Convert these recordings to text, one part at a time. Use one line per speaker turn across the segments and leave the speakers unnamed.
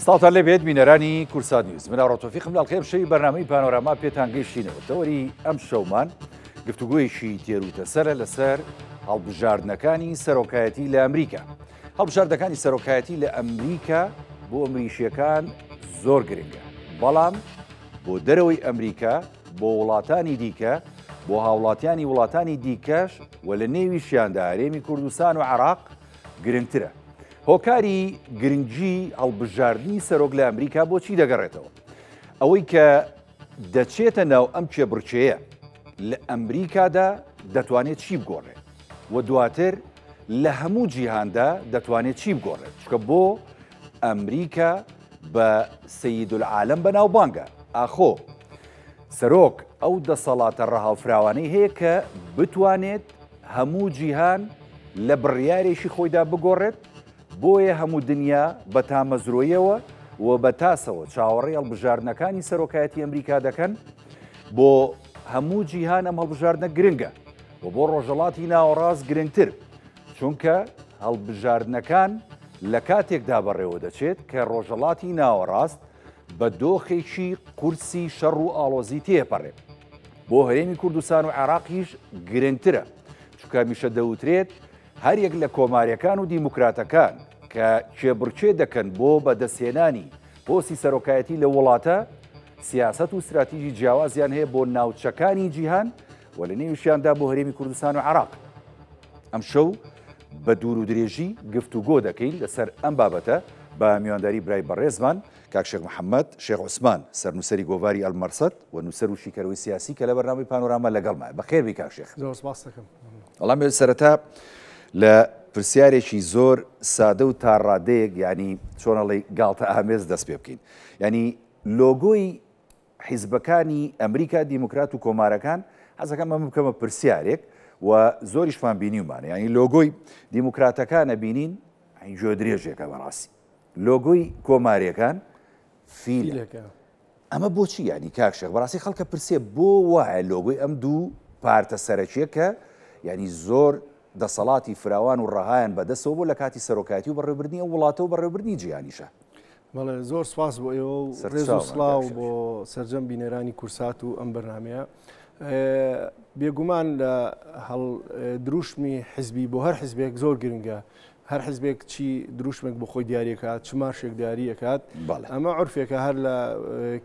سڵاوتان لێ بێت بینەرانی کوردسات نیوز، من ئاڕۆ تۆفیقم لە ئەڵقەی ئەمشەوی بەرنامەی پانۆراما پێتان گەیشتینەوە. تەوەری ئەمشەومان گفتوگۆیەکی تێروتەسەرە لەسەر هەڵبژاردنەکانی سەرۆکایەتی لە ئەمریکا. هەڵبژاردنەکانی سەرۆکایەتی لە ئەمریکا بۆ ئەمریکییەکان زۆر گرنگە، بەڵام بۆ دەرەوەی ئەمریکا، بۆ وڵاتانی دیکە، بۆ هاوڵاتیانی وڵاتانی دیکەش و لە نێویشیاندا هەرێمی کوردستان و عێراق گرنگترە. هۆکاری گرنگی هەڵبژاردنی سەرۆک لە ئەمریکا بۆچی دەگەڕێتەوە؟ ئەوەی کە دەچێتە ناو ئەم کێبڕکێیە لە ئەمریکادا دەتوانێت چی بگۆڕێت و دواتر لە هەموو جیهاندا دەتوانێت چی بگۆڕێت، چونکە بۆ ئەمریکا بە سەیدولعالەم بەناوبانگە. ئاخۆ سەرۆک ئەو دەسەڵاتە ڕەهاوفراوانەی هەیە کە بتوانێت هەموو جیهان لە بڕیارێکی خۆیدا بگۆڕێت، بۆیە هەموو دنیا بە تامەزرۆیەوە و بە تاسەوە چاوەڕێی هەڵبژاردنەکانی سەرۆکایەتی ئەمریکا دەکەن. بۆ هەموو جیهان ئەم هەڵبژاردنە گرنگە و بۆ ڕۆژهەڵاتی ناوەڕاست گرنگتر، چونکە هەڵبژاردنەکان لە کاتێکدا بەڕێوە دەچێت کە ڕۆژهەڵاتی ناوەڕاست بە دۆخێکی قورسی شەڕ و ئاڵۆزی تێپەڕێ. بۆ هەرێمی کوردستان و عێراقیش گرنگترە، چونکە هەمیشە دەوترێت هەریەک لە کۆماریەکان و دیموکراتەکان کە کێبڕکێ دەکەن بۆ بەدەستهێنانی پۆستی سەرۆکایەتی لە وڵاتە، سیاسەت و ستراتیژی جیاوازیان هەیە بۆ ناوچەکانی جیهان و لە نێویشیاندا بۆ هەرێمی کوردستان و عێراق. ئەمشەو بە دوور و درێژی گفتوگۆ دەکەین لەسەر ئەم بابەتە بە میوانداری برای بەڕێزمان کاک شێخ محەممەد شێخ عوسمان، سەرنووسەری گۆڤاری ئەلمەرسەد و نووسەر و شیکەرەوەی سیاسی کە لە بەرنامەی پانۆراما لەگەڵمایە. بەخێر بێی کاک شێخ.
زۆر سپاس دەکەم.
وەڵام سەرەتا لە پرسیارێکی زۆر سادە و تا ڕادەیەک یعنی چۆن ئەڵێی گاڵتە ئامێز دەست پێ بکەین. یعنی لۆگۆی حیزبەکانی ئەمریکا دیموکرات و کۆمارەکان، حەزەکەم ئەمە بکەمە پرسیارێک و زۆریشمان بینیومانە، یعنی لۆگۆی دیموکراتەکانە بینین گوێدرێژێکە بەڕاستی، لۆگۆی کۆماریەکان فیلێکە. ئەمە بۆچی یعنی کاک شێخ بەڕاستی خەڵکە پرسێ بۆ وایە لۆگۆی ئەم دوو پارتە سەرەکیە کە یعنی زۆر دەسەڵاتی فراوان و ڕەهایان بەدەستەوە بۆ لە کاتی سەرۆکایەتی و بەڕێوەبردنی ئەو وڵاتە و بەڕێوەبردنی جیهانیشە؟
بەڵێ زۆر سپاس بۆ ئێوە و ڕێز و سڵاو بۆ سەرجەم بینەرانی کورسات و ئەم بەرنمەیە. بێگومان لە هەڵ دروشمی حزبی بۆ هەر حزبێک زۆر گرنگە، هەر حزبێک چی دروشمێک بۆ خۆی دیاریەکات، چ مارشێک دیاریەکات، ئەمە عرفێکە هەر لە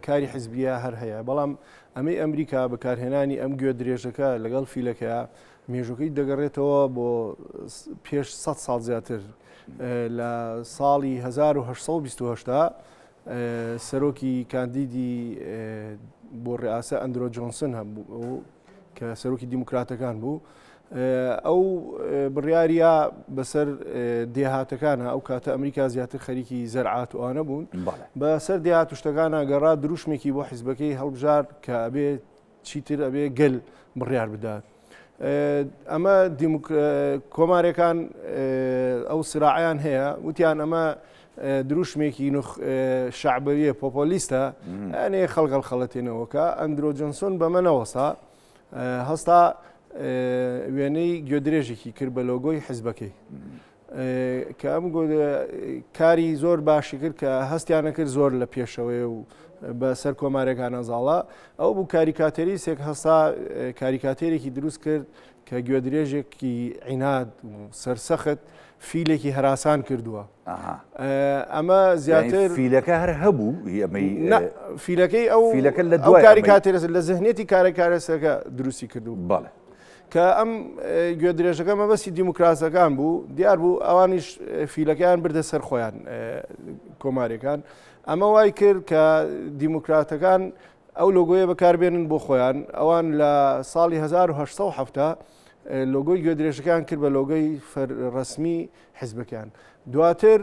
کاری حزبیە هەر هەیە. بەڵام ئەمەی ئەمریکا بەکارهێنانی ئەم گوێ درێژەکە لەگەڵ فیلەکەیە مێژوەکەی دەگەڕێتەوە بۆ پێش 100 ساڵ زیاتر. لە ساڵی 1828 سەرۆکی کاندیدی بۆ ڕئاسە ئەندرۆ جۆنسن هەبوو کە سەرۆکی دیموکراتەکان بوو، ئەو بڕیاریە بەسەر دێهاتەکانە، ئەو کاتە ئەمریکا زیاتر خەریکی زەرعات و ئانە بوون، بەسەر دێهات و شتەکانە گەڕا، دروشمێکی بۆ حیزبەکەی هەڵبژارد کە ئەبێ چیتر ئەبێ گەل بڕیار بدات. ئەمە کۆمارەکان ئەو سراعیان هەیە، وتیان ئەمە دروشمێکی شعبەویە پۆپۆلیستە، ئەنێ خەڵگەڵ خەڵەتێنەوەکە. ئەندرۆ جۆنسۆن بەمە نەوەسا، هەستا وێنەی گوێدرێژێکی کرد بە لۆگۆی حیزبەکەی، کە ئەم کاری زۆر باشی کرد کە هەستیانە کرد زۆر لە پێشەوەی و بە سەر کۆمارەکانە زاڵە. ئەو بوو کاریکاتێریسێک هەستا کاریکاتێرێکی دروست کرد کە گوێدرێژێکی عیناد و سەرسەخت فیلێکی هەراسان کردووە. ئەمە زیاتر
فیلەکە هەر هەبوو
فیلەکەی ئەو
فیلەکە لە دوای
کاریکاتێرس لە زهنیەتی کارەکارەسەکە دروستی کردو.
بەڵێ.
کە ئەم گوێدرێژەکە مەبەستی دیموکراسەکان بوو، دیار بوو ئەوانیش فیلەکەیان بردە سەر خۆیان کۆماریەکان. ئەمە وای کرد کە دیموکراتەکان ئەو لۆگۆیە بەکاربێنن بۆ خۆیان. ئەوان لە ساڵی 1970 لۆگۆی گوێدرێژەکان کرد بە لۆگۆی ڕەسمی حیزبەکان. دواتر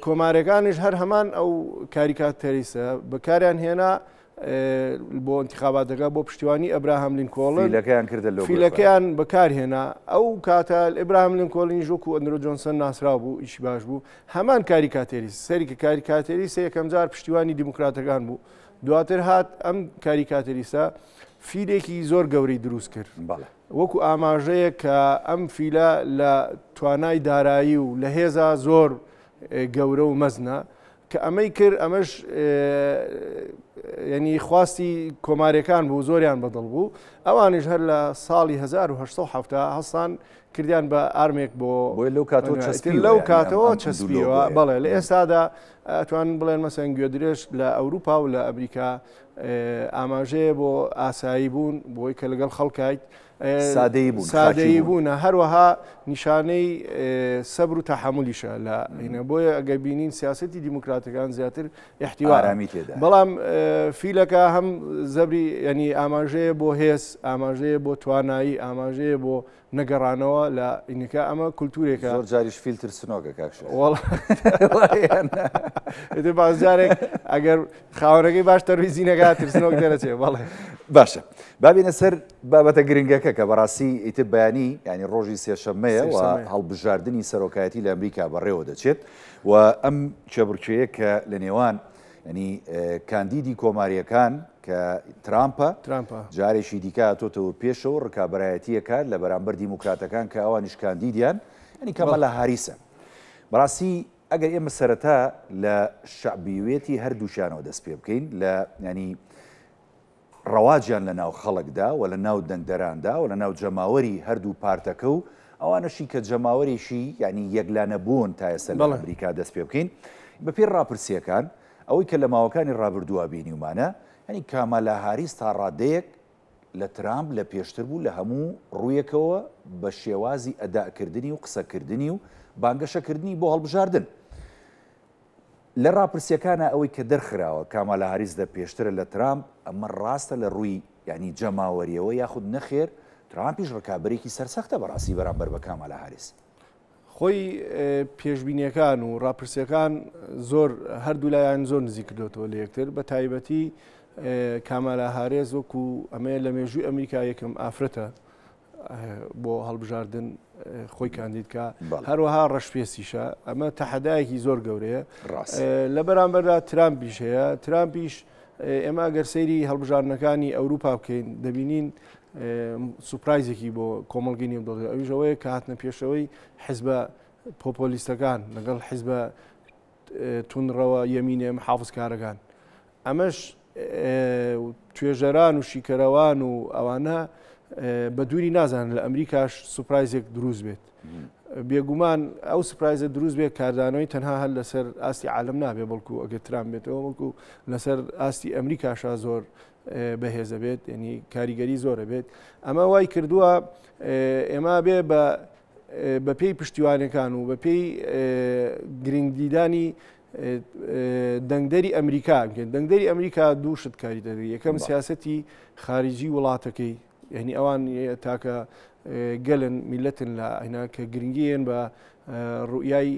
کۆمارەکانیش هەر هەمان ئەو کاریکاتەریسە بەکاریان هێنا بۆ انتخاباتەکە بۆ پشتیوانی ئەبراهام لینکۆڵن،
فیلەکەیان کردە لۆگۆی خۆیان.
فیلەکەیان بەکارهێنا. ئەو کاتە ئەبراهام لینکۆڵنیش وەکو ئەندرۆ جۆنسن ناسراو بوو، ئیشی باش بوو. هەمان کاریکاتێریس، سەری کە کاریکاتێریسە یەکەم جار پشتیوانی دیموکراتەکان بوو. دواتر هات ئەم کاریکاتێریسە فیلێکی زۆر گەورەی دروست کرد. وەکو ئاماژەیە کە ئەم فیلە لە توانای دارایی و لە هێزا زۆر گەورە و مەزنە. کە ئەمەی کرد ئەمەش یعنی خواستی کۆماریەکان بوو زۆریان بەدڵ بوو ئەوانیش هەر لە ساڵی 1970 هەستان کردیان بە ئارمێک بۆ
بۆیە لەو کاتەوە چەسپیوە
لەو
یعنی ئەم
کاتەوە
ئەم دوو
چەسپیوە
لۆگۆیە.
بەڵێ لە ئێستادا ئەتوان بڵێن مەسەن گوێدرێژ لە ئەوروپا و لە ئەمریکا ئاماژەیە بۆ ئاسایی بوون بۆی کە لەگەڵ خەڵکایت
سادەیی بوون، خاکی
سادەیی
بوون.
بوونە هەروەها نیشانەی سەبر و تەحەمولیشە لە هینە بۆیە ئەگەر بینین سیاسەتی دیموکراتەکان زیاتر احتیوا
ئارامی تێدایە.
بەڵام فیلەکە هەم زەبری ینی ئاماژەیە بۆ هێز ئاماژەیە بۆ توانایی ئاماژەیە بۆ نەگەڕانەوە لە ئینەکە ئەمە کولتورێکە.
زۆر جاریش فیل ترسنۆکە کاک شێخ.
وەڵا ئیتر باز جارێک ئەگەر خاوەنەکەی باش تەرویجی نەکات ترسنۆک دەرەچێ بەڵێ.
باشە با بێینە سەر بابەتە گرنگەکە کە بەڕاستی ئیتر بەیانی یعنی ڕۆژی سێشەممەیە و هەڵبژاردنی سەرۆکایەتی لە ئەمریکا بەڕێوە دەچێت و ئەم کێبڕکێیە کە لە نێوان ینی کاندیدی کۆماریەکان کە ترامپە
ترامپە
جارێکی دیکە هاتۆتەوە پێشەوە ڕکابەرایەتیەکە لە بەرامبەر دیموکراتەکان کە ئەوانیش کاندیدیان ینی کامالا هاریسە بەڕاستی ئەگەر ئێمە سەرەتا لە شەعبیوێتی هەردووکیانەوە دەست پێ بکەین لە ینی ڕەواجیان لە ناو خەڵکدا و لە ناو دەنگدەراندا و لە ناو جەماوەری هەردوو پارتەکە و ئەوانەشی کە جەماوەرێکی یانی یەکلا نەبوون تا ئێستا لە ئەمریکا دەست پێ بکەین بەپێی ڕاپرسییەکان ئەوەی کە لە ماوەکانی ڕابردووە بینیومانە یانی کامالا هاریس تا ڕادەیەک لە ترامپ لە پێشتر بوو لە هەموو ڕوویەکەوە بە شێوازی ئەداکردنی و قسەکردنی و بانگەشەکردنی بۆ هەڵبژاردن. لە ڕاپرسیەکانا ئەوەی کە دەرخراوە کامالا هاریس لە پێشترە لە ترامپ، ئەمە ڕاستە لە ڕووی یانی جەماوەریەوە یاخود نەخێر ترامپیش ڕکابەرێکی سەرسەختە بەڕاستی بەرامبەر بە کامالا هاریس؟
خۆی پێشبینیەکان و ڕاپرسیەکان زۆر هەردوولایان زۆر نزیک کردۆتەوە لە یەکتر بە تایبەتی کامالا هارێز وەکو ئەمەیە لە مێژووی ئەمریکا یەکەم ئافرەتە بۆ هەڵبژاردن خۆی کاندید کا هەروەها ڕەشپێستیشە ئەمە تەحەدایەکی زۆر گەورەیە لە بەرامبەردا ترامپیش هەیە ترامپیش ئێمە ئەگەر سەیری هەڵبژاردنەکانی ئەوروپا بکەین دەبینین سوپرایزێکی بۆ کۆمەڵگەی نێودەوڵەتی ئەویش ئەوەیە کە هاتنە پێشەوەی حزبە پۆپۆلیستەکان لەگەڵ حزبە توندڕەوە یەمینە محافزکارەکان ئەمەش توێژەران و شیکەرەوان و ئەوانە بە دووری نازانن لە ئەمریکاش سوپرایزێک دروست بێت بێگومان ئەو سوپرایزە دروست بێت کاردانەوەی تەنها هەر لەسەر ئاستی عالم نابێ بەڵکو ئەگەر ترامپ بێتەوە بەڵکو لەسەر ئاستی ئەمریکاشا زۆر بەهێزە بێت ینی کاریگەری زۆرە بێت ئەمە وای کردووە ئێمە بێ بە بەپێی پشتیوانەکان و بەپێی گرنگیدانی دەنگدەری ئەمریکا بکەین دەنگدەری ئەمریکا دوو شت کاری دەدەێت یەکەم سیاستی خارجی وڵاتەکەی یعنی ئەوان تاکە گەلن میلەتن لە ئەینا کە گرنگیان بە ڕوئیای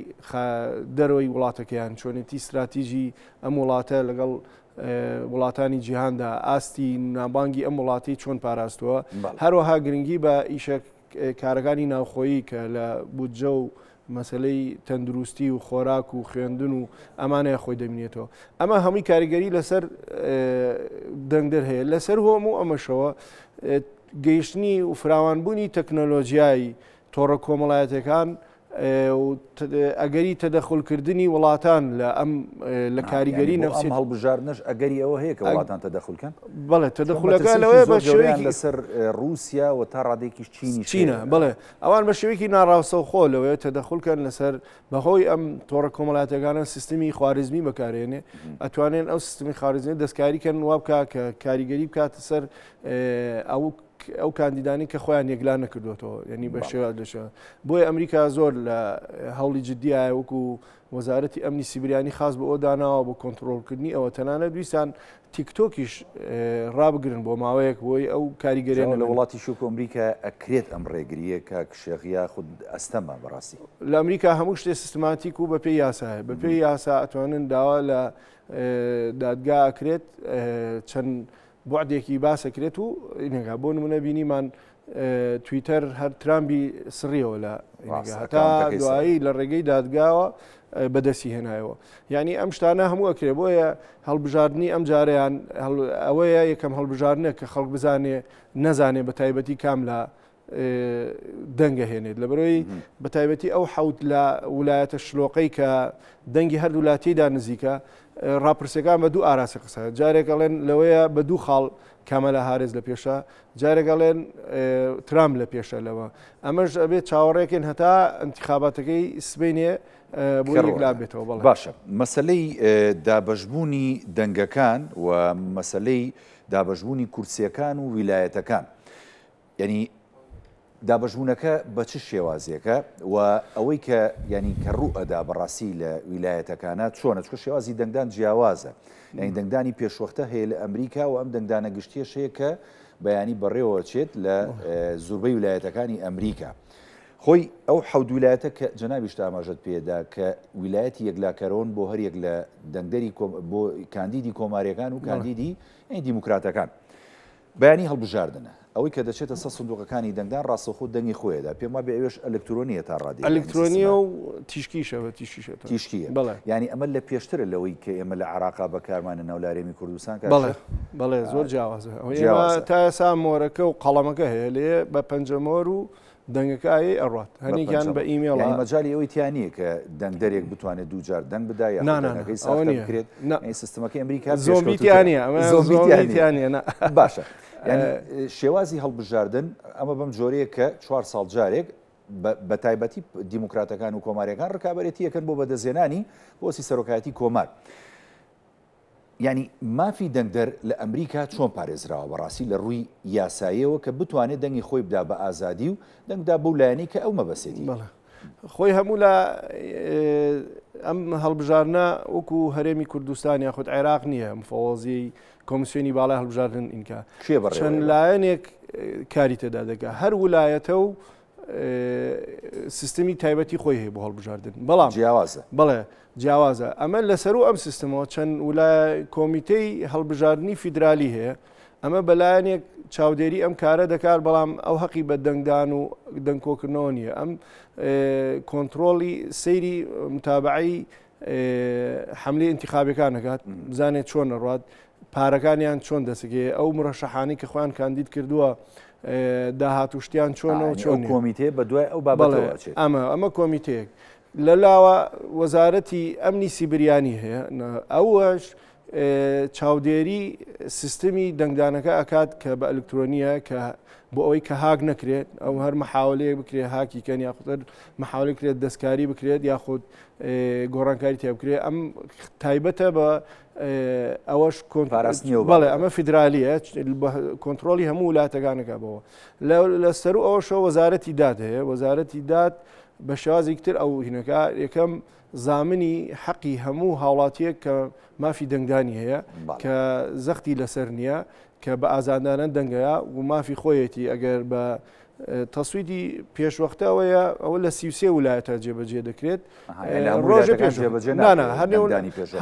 دەرەوەی وڵاتەکەیان چۆنێتی استراتیژی ئەم وڵاتە لەگەڵ وڵاتانی جیهاندا ئاستی نابانگی ئەم وڵاتی چۆن پاراستووە هەروەها گرنگی بە ئیشە کارەکانی ناوخۆیی کە لە بودجە و مەسەلەی تەندروستی و خۆراک و خوێندن و ئەمانەیە خۆی دەبینێتەوە ئەمە هەمووی کاریگەری لەسەر دەنگدەر هەیە لەسەر هۆم و ئەمەشەوە گەیشتنی و فراوانبوونی تەکنەلۆژیای تۆڕە کۆمەڵایەتەکان ئەگەری تەدەخولکردنی وڵاتان لە ئەم لە کاریگەری
نەفسی هەڵبژاردنەش ئەگەری ئەوە هەیە کە وڵاتان تەدەخول کەن؟
بەڵێ تەدەخولەکە لەوەیە بە شێوەیەکی
لەسەر ڕووسیا و تا ڕادەیەکیش چینیش
چینە بەڵێ ئەوان بە شێوەیەکی ناڕاستەوخۆ لەوەیە تەدەخول کەن لەسەر بەهۆی ئەم تۆڕە کۆمەڵاتیەکانە سیستمی خوارزمی بەکارێنێ ئەتوانێن ئەو سیستمی خوارزمی دەستکاری کەن وا بکا کە کاریگەری بکاتە سەر ئەو ئەو کاندیدانەی کە خۆیان یەکلا نەکردوێتەوە یعنی بە شێوە لەشە بۆیە ئەمریکا زۆر لە هەوڵی جددیایە وەکو وەزارەتی ئەمنی سیبریانی خاص بۆ ئەو داناوە بۆ کۆنتترۆلکردنی ئەوە تەنانەت ویستان تیکتۆکیش ڕابگرن بۆ ماوەیەک بۆی ئەو کاریگەریە
لە وڵاتی شوک ئەمریکا ئەکرێت ئەم ڕێگریە کاک شێخ یاخود ئەستەمە بەڕاستی؟
لە ئەمریکا هەموو شتێ سیستماتیک و بەپێی یاسایە بەپێی یاسا ئەتوانن داوا لە دادگا ئەکرێت چەند بوعدێکی باس ئەکرێت و ئینەکە بۆ نمونە بینیمان تویتەر هەر ترامپی سڕیەوە لە هەتا دوایی لە ڕێگەی دادگاوە بەدەستی هێنایەوە یعنی ئەم شتانە هەموو ئەکرێ بۆیە هەڵبژاردننی ئەم جارەیان ئەوەیە یەکەم هەڵبژاردنە کە خەڵک بزانێ نەزانێ بە تایبەتی کام لە دەنگە هێنێت لەبەرەوەی بە تایبەتی ئەو حەوت لە ولایەتە شلۆقەی کە دەنگی هەردوو لا تێیدا نزیکە ڕاپرسیەکان بە دوو ئاراسی قسە جارێک ئەڵێن لەوەیە بە دوو خاڵ کامەلا هارێز لە پێشە جارێک ئەڵێن ترامپ لە پێشە لەوە ئەمەش ئەبێت چاوەڕێکن هەتا انتخاباتەکەی سبینێ بۆ یەکلا بێتەوە بەڵێ.
باشە مەسەلەی دابەشبوونی دەنگەکان و مەسەلەی دابەشبوونی کورسیەکان و ویلایەتەکان یانی دابەشبوونەکە بە چ شێوازێکە و ئەوەی کە یانی کە ڕوو ئەدا بەڕاستی لە ویلایەتەکانە چۆنە چکە شێوازی دەنگدان جیاوازە یانی دەنگدانی پێشوەختە هەیە لە ئەمریکا و ئەم دەنگدانە گشتیەش هەیە کە بەیانی بەڕێوە چێت لە زوربەی ویلایەتەکانی ئەمریکا. خۆی ئەو حەوت ویلایەتە کە جەنابیشت ئاماژەت پێدا کە ویلایەتی یەکلاکەرەوەن بۆ هەریەک لە دەنگدەری بۆ کاندیدی کۆماریەکان و کاندیدی دیموکراتەکان. بەیانی هەڵبژاردنە. ئەوەی کە دەچێتە سەر سندوقەکانی دەنگدان ڕاستەوخۆ دەنگی خۆی ئەدا. پێم وابێ ئەوێش ئەلکترۆنییە تا ڕادەیەک.
ئەلکترۆنییە و تیشکیشە بە تیشکیشە.
تیشکییە. بەڵێ. یانی ئەمە لە پێشترە لەوەی کە ئێمە لە عێراقا بەکارمان هێنا و لە هەرێمی کوردستان کاک
بەڵێ. بەڵێ زۆر جیاوازە. ئەوەی ئێمە تا ئێستا مۆرەکە و قەڵەمەکە هەیە لێ بە پەنجەمۆر و دەنگەکە ئایەی ئەڕوات هەنێکیان بە ئیمێڵ
یانی مەجالی ئەوەی تیا نییە کە دەنگدەرێک بتوانێت دوو جار دەنگ بدا یاخود دەنگەکەی ساختە بکرێت یانی سیستمەکەی ئەمریکا
زۆمبی تیا نییە ئەمە زۆمبی تیا نییە
باشە یانی شێوازی هەڵبژاردن ئەمە بەم جۆرەیە کە چوار ساڵ جارێک بە تایبەتی دیموکراتەکان و کۆماریەکان ڕکابەرێتی یەکەن بۆ بەدەستهێنانی پۆستی سەرۆکایەتی کۆمار. یانی مافی دەنگدەر لە ئەمریکا چۆن پارێزراوە بەڕاستی لە ڕووی یاساییەوە کە بتوانێت دەنگی خۆی بدا بە ئازادی و دەنگ بدا بەو لایەنەی کە ئەو مەبەستێتی؟
بەڵێ خۆی هەموو لە ئەم هەڵبژاردنە وەکو هەرێمی کوردستان یاخود عێراق نییە مفەوەزیی کۆمسیۆنی باڵای هەڵبژاردن ئینکا
کێ بەڕێوەیە؟
چەند لایەنێک کاری تێدا دەکا هەر ولایەتە و سیستمی تایبەتی خۆی هەیە بۆ هەڵبژاردن بەڵام
جیاوازە
بەڵێ جیاوازە ئەمە لەسەر و ئەم سیستمەوە چەند ولای کۆمیتەی هەڵبژاردننی فیدرالی هەیە ئەمە بەلایەنێک چاودێری ئەم کارە دەکات بەڵام ئەو هەقی بە دەنگدان و دەنگکۆکردنەوە نییە ئەم کۆنتترۆلی سەیری متابعی حملی انتخابەکان نەکات بزانێت چۆن نەڕات پارەکانیان چۆن دەسگێ ئەو مرەشەحانی کە خۆیان کاندید کردووە داهات و شتیان چۆنە و
چۆن کۆمیتێ بە دوای ئەو بابەتەوە
ئەچێت ئەمە ئەمە کۆمیتەیەک لە لاوە وەزارەتی ئەمنی سیبریانی هەیە ئەوەش چاودێری سیستمی دەنگدانەکە ئەکات کە بە ئەلکترۆنیە کە بۆ ئەوەی کە هاک نەکرێت ئەو هەر محاولەیەک بکرێت هاکی کەن یاخود محاولە کرێت دەستکاری بکرێت یاخود گۆڕانکاری تێ بکرێت ئەم تایبەتە بە ئەوەش
کۆنپاراستنی
بەڵێ ئەمە فیدرالیە کۆنتترۆلی هەموو وڵاتەکانەکە بەوە لە سەر و ئەوەشەوە وەزارەتی داد هەیە وەزارەتی داد بە شێوازێک تر ئەو هینەکە یەکەم زامنی حەقی هەموو هاوڵاتیەک کە مافی دەنگدانی هەیە کە زەختی لەسەر نییە کە بە ئازادانە دەنگەیە و مافی خۆیەتی ئەگەر بە تەسویدی پێشوەختە ئەوەیە ئەوە لە 33 ولایەتە جێبەجێ دەکرێت
ڕۆژە پێش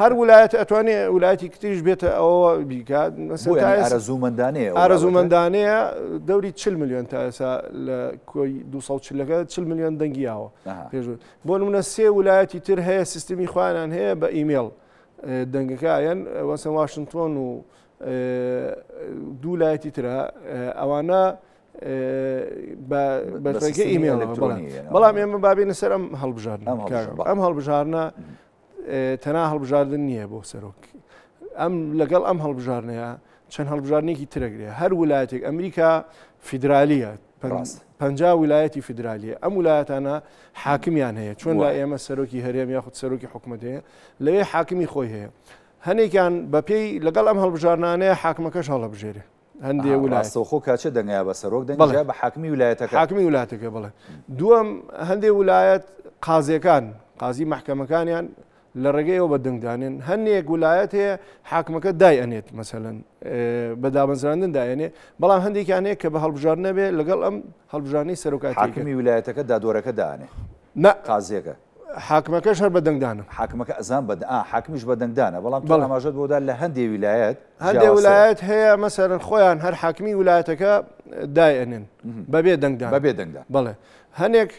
هەر ولایەت ئەتوانێ ولایەتی کتریش بێتە ئەوە بیکات
ئارەزوومەندانەیە
ئارەزوومەندانەیە دەوری 40 میلیۆن تا ئێسا لە کۆی 240ەکە 40 میلیۆن دەنگی یاوە پێش بۆ نمونە سێ ولایەتی تر هەیە سیستمی خۆیانیان هەیە بە ئیمێڵ دەنگەکە یان وەسە واشنگتۆن و دوو لایەتی ترە ئەوانە بە ڕێگەی ئیمێڵ بەڵام ئێمە بابینە سەر ئەم هەڵبژاردن ئەم هەڵبژاردنە تەنها هەڵبژاردن نییە بۆ سەرۆک ئەم لەگەڵ ئەم هەڵبژاردنەیە چەند هەڵبژاردنێکی ترەگرێ هەر ولایەتێک ئەمریکا فیدرالیە پەنجا ولایەتی فیدرالیە ئەم ولایەتانە حاکمیان هەیە چۆن لە ئێمە سەرۆکی هەرێم یاخود سەرۆکی حکومەت هەیە لەوێ حاکمی خۆی هەیە هەنێکیان بەپێی لەگەڵ ئەم هەڵبژاردنانەیە حاکمەکەش هەڵەبژێرێ هەندێ
ولایەت. ڕاستەوخۆ کاچە دەنگیا بە سەرۆک دەنگیا بە حاکمی ولایەتەکە.
حاکمی ولایەتەکە بەڵێ. دووەم هەندێ ولایەت قازیەکان قازی مەحکەمەکانیان لە ڕێگەیەوە بە دەنگدانێن هەندێک ولایەت هەیە حاکمەکە دای ئەنێت مەسەلەن بە دامەزراندن دایێنێ بەڵام هەندێکیان هەیە کە بە هەڵبژاردن نەبێ لەگەڵ ئەم هەڵبژاردنەی سەرۆکایەتی
حاکمی ولایەتەکە دادوەرەکە دانێ
نا
قازیەکە.
حاکمەکەش هەر بە دەنگدانە.
حاکمەکە ئەزان بە ئا حاکمیش بە دەنگدانە بەڵام تۆ ئاماژەت بۆ دا لە هەندێ ویلایەت
هەندێ ویلایەت هەیە مەسەرەن خۆیان هەر حاکمی ویلایەتەکە دای ئەنێن بەبێ دەنگدان
بەبێ دەنگدان
بەڵێ هەنێک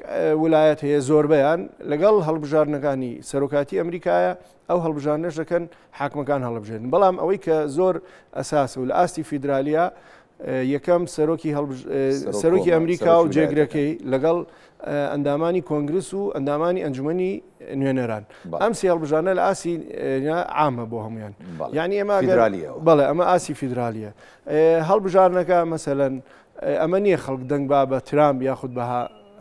ویلایەت هەیە زۆربەیان لەگەڵ هەڵبژاردنەکانی سەرۆکاتی ئەمریکایە ئەو هەڵبژاردنەش دەکەن حاکمەکان هەڵبژێرن بەڵام ئەوەی کە زۆر ئەساس و لە ئاستی فیدرالیە یەکەم سەرۆکی سەرۆکی ئەمریکا و جێگرەکەی لەگەڵ ئەندامانی کۆنگرس و ئەندامانی ئەنجومەنی نوێنەران ئەم سێ هەڵبژاردنە لە ئاسی عامە بۆ هەمویان یعنی ئێمە بەڵێ ئەمە ئاسی فیدرالیە هەڵبژاردنەکە مەسەلەن ئەمە نییە خەڵک دەنگ با بە ترامپ یاخود بە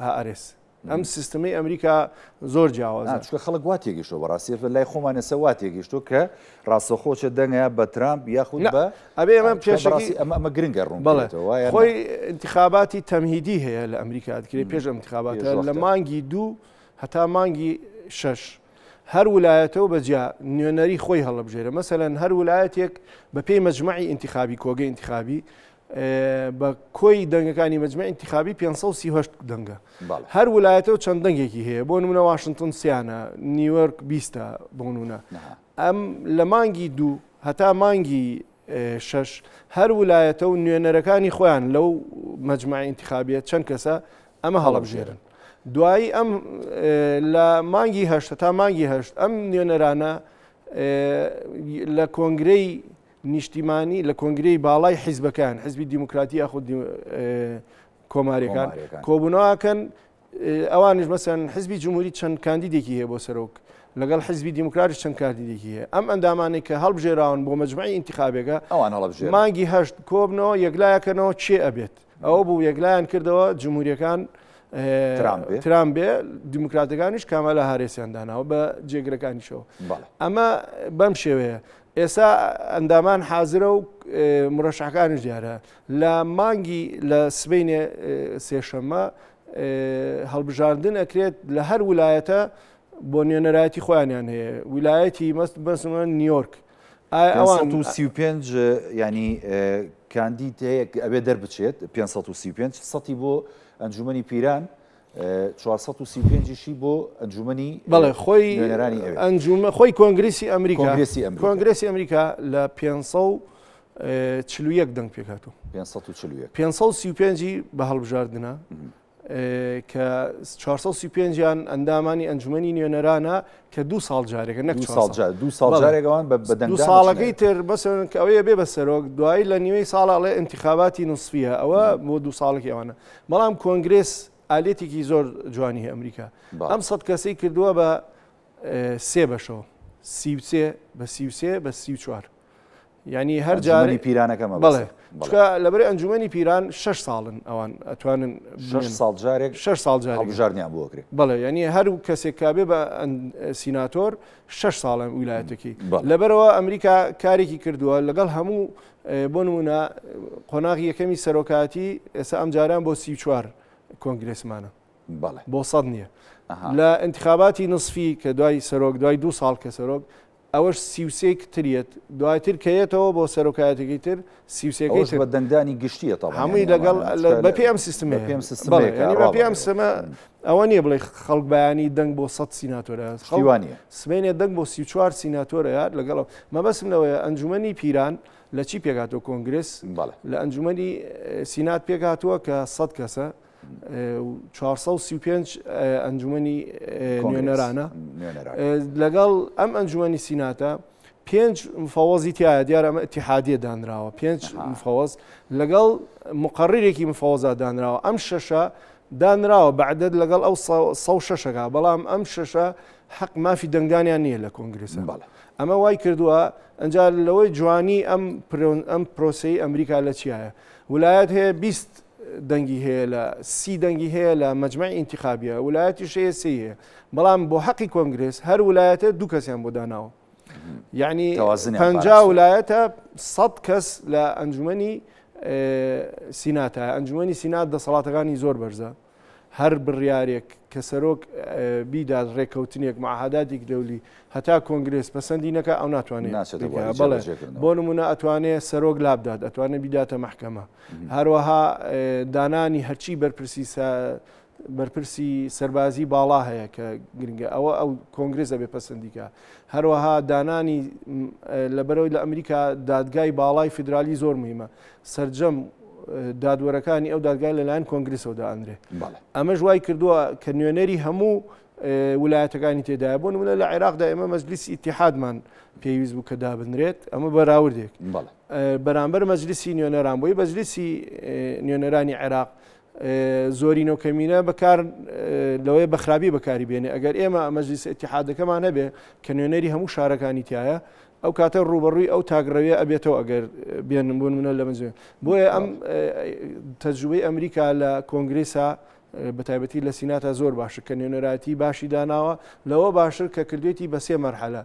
هارێس ئەم سیستمەی ئەمریکا زۆر جیاوازە.
چونکە خەڵک وا تێگەیشتووە بەڕاستی لای خۆمان ئێستا وا تێگەیشتووە کە ڕاستەوخۆ چ دەنگە بە ترامپ یاخود بە
ئەبێ ئەمە پێشەکی
ئەمە ئەمە گرنگە ڕوون
بەڵێ خۆی انتخاباتی تەمهیدی هەیە لە ئەمریکا دەکرێت پێش ئەم انتخاباتە لە مانگی دوو هەتا مانگی شەش هەر ولایەتە و بەجیا نوێنەری خۆی هەڵبژێرە مەسەلەن هەر ولایەتێک بە پێی مەجمعی انتخابی کۆگەی انتخابی بە کۆی دەنگەکانی مەجمع انتخابی 538 دەنگە هەر ولایەتە و چەند دەنگێکی هەیە بۆ نمونە واشنتن سیانە نیوەرک بیستە بۆ نمونە ئەم لە مانگی دوو هەتا مانگی شەش هەر ولایەتە و نوێنەرەکانی خۆیان لەو مەجمع انتخابیە چەند کەسە ئەمە هەڵبژێرن دوایی ئەم لە مانگی هەشت تا مانگی هەشت ئەم نوێنەرانە لە کۆنگرەی نیشتیمانی لە کۆنگرەی باڵای حیزبەکان حزبی دیموکراتی یاخود کۆماریەکان کۆبوونەوەکەن ئەوانش مەسەن حزبی جمهوری چەند کاندیدێکی هەیە بۆ سەرۆک لەگەڵ حزبی دیموکراتیش چەند کاندیدێکی هەیە ئەم ئەندامانەی کە هەڵبژێراون بۆ مەجمعی ئینتخابێکە
ئەوان هەڵبژێرن
مانگی هەشت کۆبنەوە یەکلایەکەنەوە چێ ئەبێت ئەوە بوو یەکلایان کردەوە جمهوریەکان ترامپ بێ دیموکراتەکانیش کامالا هارێسیان داناوە بە جێگرەکانیشەوە ئەمە بەم شێوەیە ئێستا ئەندامان حازرە و مرەشحەکانیش دیارە لە مانگی لە سبەینێ سێشەممە هەڵبژاردن ئەکرێت لە هەر ولایەتە بۆ نوێنەرایەتی خۆیانیان هەیە ولایەتی مەست بەسمە نیویۆرک
ئەوان 535 ینی کاندید هەیە ئەبێ دەربچێت 535 سەتی بۆ ئەنجومەنی پیران 435 یشی بۆ ئەنجومەنی
بەڵێ خۆی نوێنەرانی ئەوێ ئەنجومە خۆی کۆنگرسی ئەمریکا کۆنگرسی ئەمریکا کۆنگرسی ئەمریکا لە 541 دەنگ پێکهاتوو
541
535 بە هەڵبژاردنە کە 435یان ئەندامانی ئەنجومەنی نوێنەرانە کە دوو ساڵ جارێکە نەک
ساڵ جار دوو ساڵ جارێک ئەوان بە
دەنگدان دوو ساڵەکەی تر بەسەرن کە ئەوەیە بێ بە سەرۆک دوایی لە نیوەی ساڵە ئەڵێ ئینتخاباتی نسفیە ئەوە بۆ دوو ساڵێکی ئەوانە بەڵام کۆنگرێس ئالێتێکی زۆر جوانی هەیە ئەمریکا ئەم سەد کەسەی کردووە بە سێ بەشەوە 33 بە 33 بە 34 یعنی هەر
جارانی پیرانەکە
بەڵێ چکە لەبەر ئەنجومەنی پیران شش ساڵن ئەوان ئەتوانن
شش ساڵ جارێک
شش ساڵ جارێک
هەڵبژاردنیان بۆ کرێ
بەڵێ یعنی هەر کەسێک کابێ بە سیناتۆر شش ساڵە ویلایەتەکەی لەبەرەوە ئەمریکا کارێکی کردووە لەگەڵ هەموو بۆ نمونە قۆناغی یەکەمی سەرۆکایەتی ئێستا ئەم جاران بۆ 34 کۆنگرێسمانە بۆ سەد نییە لە انتخاباتی نصفی کە دوای سەرۆک دوای دوو ساڵ کە سەرۆک ئەوەش 33 تریەت دواتر کەیەتەوە بۆ سەرۆکایەتەکەی تر 33
تر بە دەنگدانی گشتیە
طبعا هەمووی لەگەڵ بە پێی ئەم سیستمە
پێم سیستمە
بە پێی ئەم سیستمە ئەوە نییە بڵێ خەڵک بەیانی دەنگ بۆ 100 سیناتۆرە
خەڵوانیە
سبەینێ دەنگ بۆ 34 سیناتۆرە لەگەڵ مەبەستم لەوەیە ئەنجومەنی پیران لە چی پێکهاتووە کۆنگرس لە ئەنجومەنی سینات پێکهاتووە کە 100 کەسە 435 ئەنجومەنی نوێنەرانە لەگەڵ ئەم ئەنجومەنی سیناتە پێنج مفەوەزی تایە دیارە ئەمە اتحادیە دانراوە پێنج مفەوەز لەگەڵ مقررێکی مفەوەزا دانراوە ئەم شەشە دانراوە بەعدەد لەگەڵ ئەو سە شەشەکە بەڵام ئەم شەشە حەق مافی دەنگدانیان نییە لە کۆنگرسە ئەمە وای کردووە ئەجا لەوەی جوانی ئەم ئەم پرۆسەی ئەمریکا لە چیایە ولایەت هەیە 20 دەنگی هەیە لە سی دەنگی هەیە لە مەجمعی ئینتخابیە ولایەتیش هەیە سی هەیە بەڵام بۆ حەقی کۆنگرس هەر ولایەتە دوو کەسیان بۆ داناوە یعنی 50 ولایەتە 100 کەس لە ئەنجومەنی سیناتە ئەنجومەنی سینات دەسەڵاتەکانی زۆر بەرزە هەر بڕیارێک کە سەرۆک بیدات ڕێککەوتنێک معاهداتێک دەولی هەتا کۆنگرێس پەسەندی نەکا ئەو ناتوانێت بەڵێ بۆ نمونە ئەتوانێ سەرۆک لابدات ئەتوانێت بیداتە مەحکەمە هەروەها دانانی هەرچی بەرپرسی بەرپرسی سەربازی باڵا هەیە کە گرنگە ئەوە ئەو کۆنگرس ئەبێ پەسەندیکە هەروەها دانانی لەبەرەوەی لە ئەمریکا دادگای باڵای فیدرالی زۆر مهمە سەرجەم دادوەرەکانی ئەو دادگای لەلایەن کۆنگرسەوە دائەنرێ ئەمەش وای کردووە کە نوێنەری هەموو ولایەتەکانی تێدایە بۆ نمونە لە عێراقدا ئێمە مەجلیسی ئیتیحادمان پێویست بوو کە دابنرێت ئەمە بەراوردێک بەرامبەر مەجلیسی نوێنەران بۆی مەجلیسی نوێنەرانی عێراق زۆرینە و کەمینە بەکار لەوەیە بە خراپی بەکاری بێنێ ئەگەر ئێمە مەجلیس ئیتیحادەکەمان هەبێ کە نوێنەری هەموو شارەکانی تایە ئەو کاتە ڕوبەڕووی ئەو تاگڕەویە ئەبێتەوە ئەگەر بێنم بۆ نمونە لە مەجلیس بۆیە ئەم تەجروبەی ئەمریکا لە کۆنگرێسا بەتایبەتی لە سیناتا زۆر باشە کە نوێنەرایەتی باشی داناوە لەوە باشتر کە کردوێتی بە سێ مەرحەلە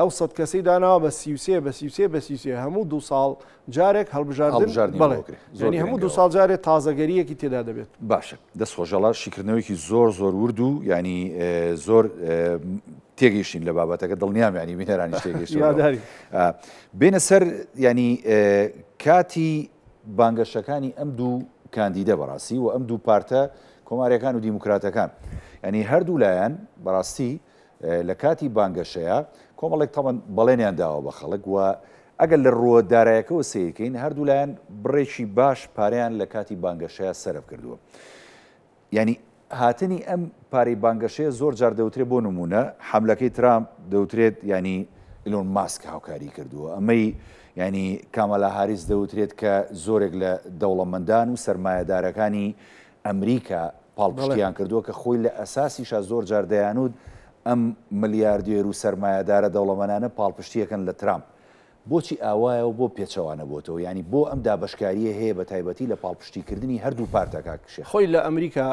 ئەو سەد کەسەی داناوە بە 33 بە 33 بە 33 هەموو دو ساڵ جارێک هەڵبژاردن بەڵێ زۆری هەموو دو ساڵ جارێک تازەگەریەکی تێدا دەبێت.
باشە دەست خۆش ئەڵا شیکردنەوەیەکی زۆر زۆر ورد و یعنی زۆر تێگەیشتین لە بابەتەکە دڵنیام ینی بینەرانیش تێگەیشتن بێنە سەر ینی کاتی بانگەشەکانی ئەم دوو کاندیدە بەڕاستی و ئەم دوو پارتە کۆماریەکان و دیموکراتەکان ینی هەردوو لایەن بەڕاستی لە کاتی بانگەشەیە کۆمەڵێک تەمەن بەڵێنیان داوە بە خەڵک و ئەگەر لە ڕووە دارایەکەوە سەیرکەین هەردوو لایەن بڕێکی باش پارەیان لە کاتی بانگەشەیە سەرف کردووە یانی هاتنی ئەم پارەی بانگەشەیە زۆر جار دەوترێت بۆ نموونە حەملەکەی ترامپ دەوترێت یانی ئیلۆن ماسک هاوکاری کردووە ئەمەی یانی کامالا هاریس دەوترێت کە زۆرێک لە دەوڵەمەندان و سەرمایەدارەکانی ئەمریکا پاڵپشتیان کردووە کە خۆی لە ئەساسیشا زۆر جار دەیانوت ئەم ملیاردێر و سەرمایەدارە دەوڵەمەنانە پاڵپشتیەکەن لە ترامپ بۆچی ئاوایە و بۆ پێچەوانە بۆتەوە؟ یانی بۆ ئەم دابەشکارییە هەیە بە تایبەتی لە پاڵپشتی کردنی هەردوو پارتە کاک شێخ؟
خۆی لە ئەمریکا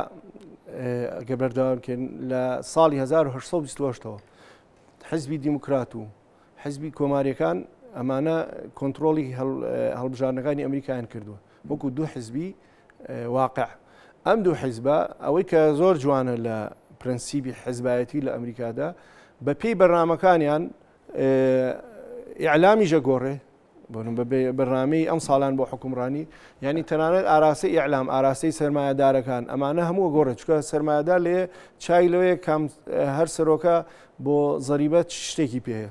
گەر بەردەوام بکەین لە ساڵی 1828 ەوە حزبی دیموکرات و حزبی کۆماریەکان ئەمانە کۆنتترۆلی هەڵبژاردنەکانی ئەمریکایان کردووە وەکو دوو حزبی واقع ئەم دوو حیزبە ئەوەی کە زۆر جوانە لە پرەنسیبی حزبایەتی لە ئەمریکادا بە پێی بەرنامەکانیان ئیعلامیش ئەگۆڕێ بۆنم بە بەرنامەی ئەم ساڵان بۆ حکومڕانی یعنی تەنانەت ئاراستەی ئیعلام ئاراستەی سەرمایەدارەکان ئەمانە هەموو گۆڕێ چکە سەرمایەدار لێ چای لەوەیە کام هەر سەرۆکە بۆ زەریبە شتێکی پێەیە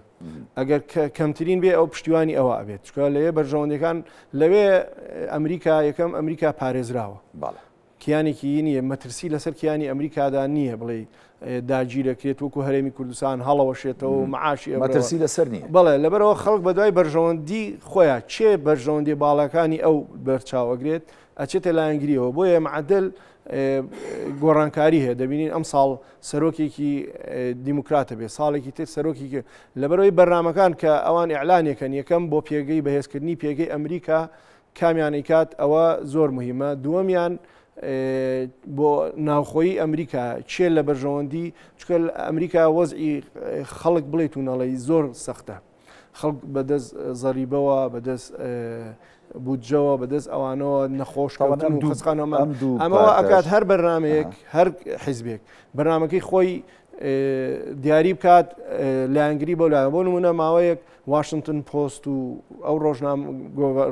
ئەگەر کەمترین بێ ئەو پشتیوانی ئەوە ئەبێت چکە لەوێ بەرژەوەندەکان لەوێ ئەمریکا یەکەم ئەمریکا پارێزراوە
باڵە
کیانێکی نییە، مەترسی لەسەر کیانی ئەمریکادا نییە بڵێی داگیرەکرێت وەکو هەرێمی کوردستان هەڵەوەشێتەوە و معاشی ئەبرەوە.
مەترسی لەسەر نییە.
بەڵێ، لەبەرئەوە خەڵک بەدوای بەرژەوەندی خۆیە، کێ بەرژەوەندیە باڵاکانی ئەو بەرچاو ئەگرێت ئەچێتە لایەنگریەوە، بۆیە معەدەل گۆڕانکاری هەیە، دەبینین ئەمساڵ سەرۆکێکی دیموکراتە بێ ساڵێکی تر سەرۆکێکی لەبەرئەوەی بەرنامەکان کە ئەوان ئیعلانێکەن یەکەم بۆ پێگەی بەهێزکردنی پێگەی ئەمریکا کامیان ئەیکات ئەوە زۆر مهمە دووەمیان بۆ ناوخۆیی ئەمریکا چێ لە بەرژەوەندی چکە ئەمریکا وەزعی خەڵک بڵێت و نەڵێی زۆر سەختە خەڵک بەدەست زەریبەوە بەدەست بودجەوە بەدەست ئەوانەوە نەخۆش کەوتن و خەستخانەوە ئەمەوە ئەکات هەر بەرنمەیەک هەر حیزبێک بەرنمەکەی خۆی دیاری بکات لایەنگری بۆ لایە بۆ نمونە ماوەیەک واشنتن پۆست و ئەو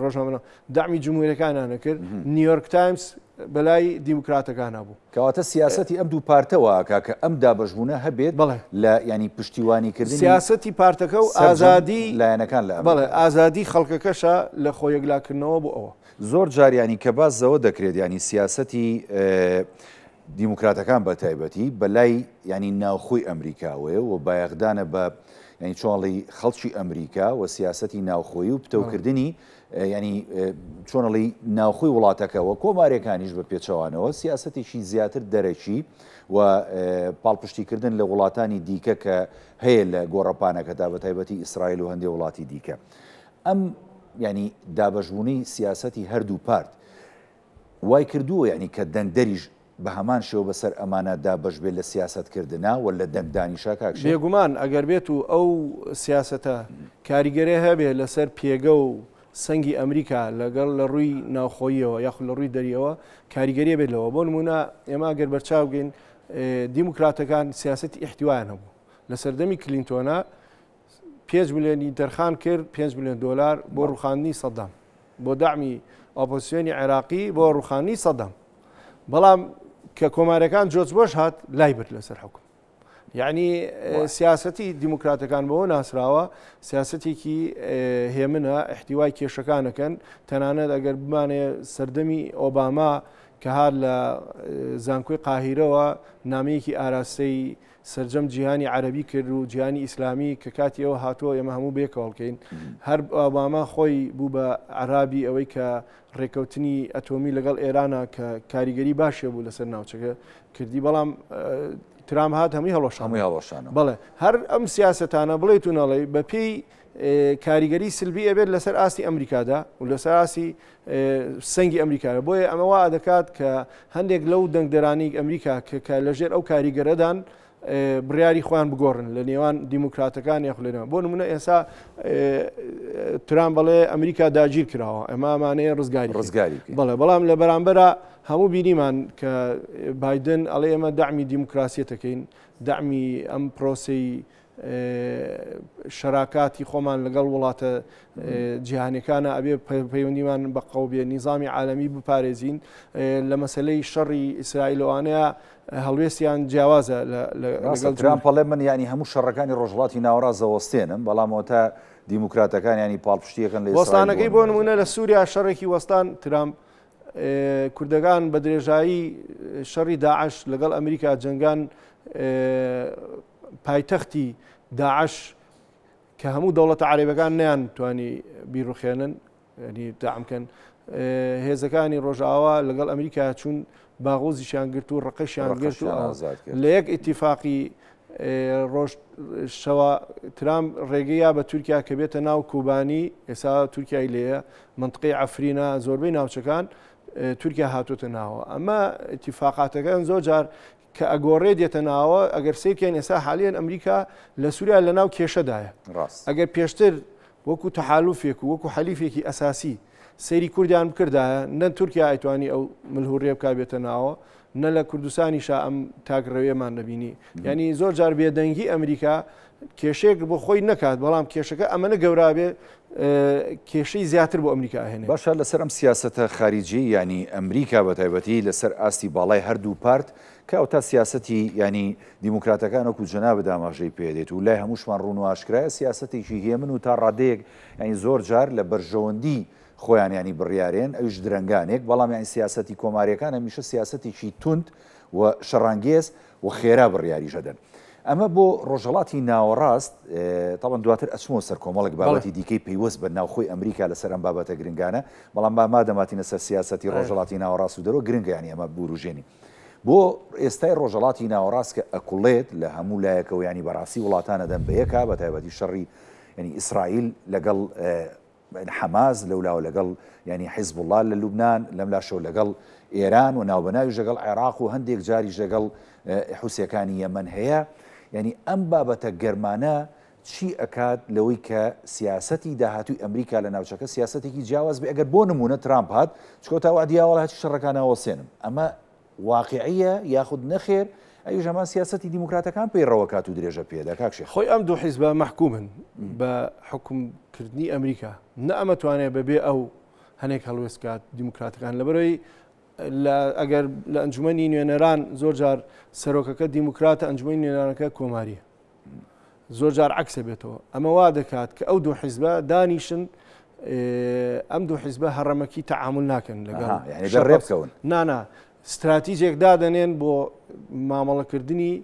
ڕۆژنامە دەعمی جمهوریەکانیان کرد نیویۆرک تایمز بەلای دیموکراتەکانە بوو.
کەواتە سیاسەتی ئەم دوو پارتە وا ئەکا کە ئەم دابەشبوونە هەبێت
بەڵێ.
لە یانی پشتیوانی کردنی
سیاسەتی پارتەکە و
سەرجەم
ئازادی
لایەنەکان لە
بەڵێ
ئەمریکا.
ئازادی خەڵکەکەشە لە خۆ یەکلاکردنەوە بۆ ئەوە.
زۆر جار یانی کە باس لەوە دەکرێت یانی سیاسەتی دیموکراتەکان بە تایبەتی بە لای یانی ناوخۆی ئەمریکاوەیە و بایەخدانە بە یانی چۆنڵی خەڵکی ئەمریکا و سیاسەتی ناوخۆیی و پتەوکردنی یانی چۆنڵی ناوخۆی وڵاتەکە و کۆمارەکانیش بە پێچەوانەوە سیاسەتێکی زیاتر دەرەکی و پاڵپشتیکردن لە وڵاتانی دیکە کە هەیە لە گۆڕەپانەکەدا بە تایبەتی ئیسرائیل و هەندێک وڵاتی دیکە ئەم ینی دابەشبوونی سیاسەتی هەردوو پارت وای کردووە یانی کە دەنگدەریش بە هەمان شێوە بەسەر ئەمانە دابەش بێت لە سیاسەت کردنا و لە دەنگدانیشا کاک شێخ؟
بێگومان ئەگەر بێت و ئەو سیاسەتە کاریگەرێ هەبێ لەسەر پێگە و سەنگی ئەمریکا لەگەڵ لە ڕووی ناوخۆییەوە یاخود لە ڕووی دەریەوە کاریگەریە بێت لەوە بۆ نموونە ئێمە ئەگەر بەرچاو بگەین دیموکراتەکان سیاسەتی ئیحتیوایان هەبوو لە سەردەمی کلینتۆنا پێنج ملیۆنی تەرخان کرد، پێنج ملیۆن دۆلار بۆ ڕوخاندنی سەدام، بۆ دەعمی ئۆپۆزسیۆنی عێراقی بۆ ڕوخاندنی سەدام. بەڵام کە کۆمارەکان جۆرج بۆش هات لای برد لەسەر حکوم. یعنی سیاسەتی دیموکراتەکان بەوە ناسراوە سیاسەتێکی هێمنە احتیوای کێشەکانەکەن تەنانەت ئەگەر بمانێ سەردەمی ئۆباما کە هات لە زانکۆی قاهیرەوە نامەیەکی ئاراستەی سەرجەم جیهانی عەرەبی کرد و جیهانی ئیسلامی کە کاتی ئەوە هاتووە ئێمە هەموو بەیەکەوە هەڵکەین. هەر ئۆباما خۆی بوو بە عەرابی ئەوەی کە ڕێککەوتنی ئەتۆمی لەگەڵ ئێرانە کە کاریگەری باشی هەبوو لەسەر ناوچەکە کردی، بەڵام ترامپ هات هەمووی هەڵوەشاندەوە.
هەمووی هەڵوەشانەوە.
بەڵێ هەر ئەم سیاسەتانە بڵێیت و نەڵێی بەپێی کاریگەری سلبی ئەبێت لەسەر ئاستی ئەمریکادا و لەسەر ئاستی سەنگی ئەمریکا بۆیە ئەمە وا دەکات کە هەندێک لەو دەنگدەرانی ئەمریکا کە لەژێر ئەو کاریگەرەدان بڕیاری خۆیان بگۆڕن لە نێوان دیموکراتەکان یاخ لێنەوە بۆ نمونە ئێسا ترام بەڵێ ئەمریکا داگیر کراوە ئەمامانەیە ڕزگاری
ڕزگاری
بەڵێ بەڵام لە بەرامبەرە هەموو بینیمان کە بایدن ئەڵێ ئێمە دەعمی دیموکراسیەتەکەین دەعمی ئەم پرۆسی شەراکاتی خۆمان لەگەڵ وڵاتە جیهانەکانە ئەبێ پەیوەندیمان بە قەو بێ نیزامی عالەمی بپارێزین لە مەسلەی شەڕی ئیسرائیلوانەیە هەڵوێستیان جیاوازە
لەگەڵ ترامپ پەڵێ من ینی هەموو شەڕەکانی ڕۆژهەڵاتی ناوەڕاست دەوەستێنم بەڵام ئەوتا دیموکراتەکان ینی پاڵپشتیەکەن لە
وەستانەکەی بۆ نمونە لە سووریا شەڕێکی وەستان ترامپ کوردەکان بە درێژایی شەڕی داعش لەگەڵ ئەمریکا جەنگان پایتەختی داعش کە هەموو دەوڵەتە عەرەبەکان نیان توانی بیڕوخێنن ینی داعم کەن هێزەکانی ڕۆژئاوا لەگەڵ ئەمریکا چوون باغۆزیشیان گرت و ڕقشیان گرت و لە یەک ئیتیفاقی ڕۆژ شەوە ترامپ ڕێگەیا بە تورکیا کە بێتە ناو کوبانی ئێسا تورکیای لێیە منطقی عفرینە زۆربەی ناوچەکان تورکیا هاتوتە ناوە ئەمە ئیتیفاقاتەکان زۆر جار کە ئەگۆڕێ دێتە ناوە ئەگەر سەیرکەین ئێستا حالیەن ئەمریکا لە سووریا لە ناو کێشەدایە ئەگەر پێشتر وەکو تەحالوفێک و وەکو حەلیفێکی ئەساسی سەیری کوردیان بکردایە نە تورکیا ئەیتوانی ئەو ملهوڕیە بکا بێتە ناوە نە لە کوردستانیشا ئەم تاکڕەویەمان نەبینی یعنی زۆر جار بێدەنگی ئەمریکا کێشەیەک بۆ خۆی نەکات بەڵام کێشەکە ئەمەنە گەورا بێ کێشەی زیاتر بۆ ئەمریکا ئەهێنێ.
باشە لەسەر ئەم سیاسەتە خاریجیەی یانی ئەمریکا بەتایبەتی لەسەر ئاستی باڵای هەردوو پارت کە ئەوتا سیاسەتی یانی دیموکراتەکان وەکو جەنابت ئاماژەی پێدێت و لای هەمووشمان ڕوون و ئاشکرایە سیاسەتێکی هێمن و تا ڕادەیەک یانی زۆر جار لە بەرژەوەندی خۆیان یانی بڕیارێن ئەویش درەنگانێک بەڵام یانی سیاسەتی کۆماریەکان هەمیشە سیاسەتێکی توند و شەڕانگێز و خێرا بڕیاریش ئەدەن. ئەمە بۆ ڕۆژهەڵاتی ناوەڕاست، تەبعەن دواتر ئەچمەوە سەر کۆمەڵێک بابەتی دیکەی پەیوەست بە ناوخۆی ئەمریکا لەسەر ئەم بابەتە گرنگانە، بەڵام با مادەم هاتینە سەر سیاسەتی ڕۆژهەڵاتی ناوەڕاست و دەرەوە گرنگە یانی ئەمە بوروژێنین. بۆ ئێستای ڕۆژهەڵاتی ناوەڕاست کە ئەکوڵێت لە هەموو لایەکەوە یانی بەڕاستی وڵاتان ئەدەن بە یەکا بەتایبەتی شەڕی یانی ئیسرائیل لەگەڵ حەماس لەولاوە لەگەڵ یانی حیزبوڵڵا لە لوبنان، لەملاشەوە لەگەڵ ئێران و ناوبەناویش لەگەڵ عێراق و هەندێک جاریش لەگەڵ حوسیەکانی یەمەن هەیە، یانی ئەم بابەتە گەرمانە چی ئەکات لەوەی کە سیاسەتی داهاتووی ئەمریکا لە ناوچەکە سیاسەتێکی جیاواز بێ ئەگەر بۆ نموونە ترامپ هات چکۆ تا وعدی یاوەڵا هەرچی شەڕەکان ئەوەسێنم ئەمە واقیعیە یاخود نەخێر ئەویش هەمان سیاسەتی دیموکراتەکان پەیڕەو ئەکات و درێژە پێدا کاک شێخ.
خۆی ئەم دوو حیزبە مەحکومن بە حوکم کردنی ئەمریکا نە ئەمە توانێ بە بێ ئەو هەنێک هەڵوێست کات دیموکراتەکان لەبەرەوەی لە ئەگەر لە ئەنجومەنی نوێنەران زۆر جار سەرۆکەکە دیموکراتە ئەنجومەنی نوێنەرانەکە کۆماریە زۆر جار عەکسە بێتەوە ئەمە وا دەکات کە ئەو دوو حیزبە دانیشن ئەم دوو حیزبە هەڕەمەکی تەعامل ناکەن لەگەڵ
ڕێبکەون
نانا ستراتیجێک دادەنێن بۆ مامەڵەکردنی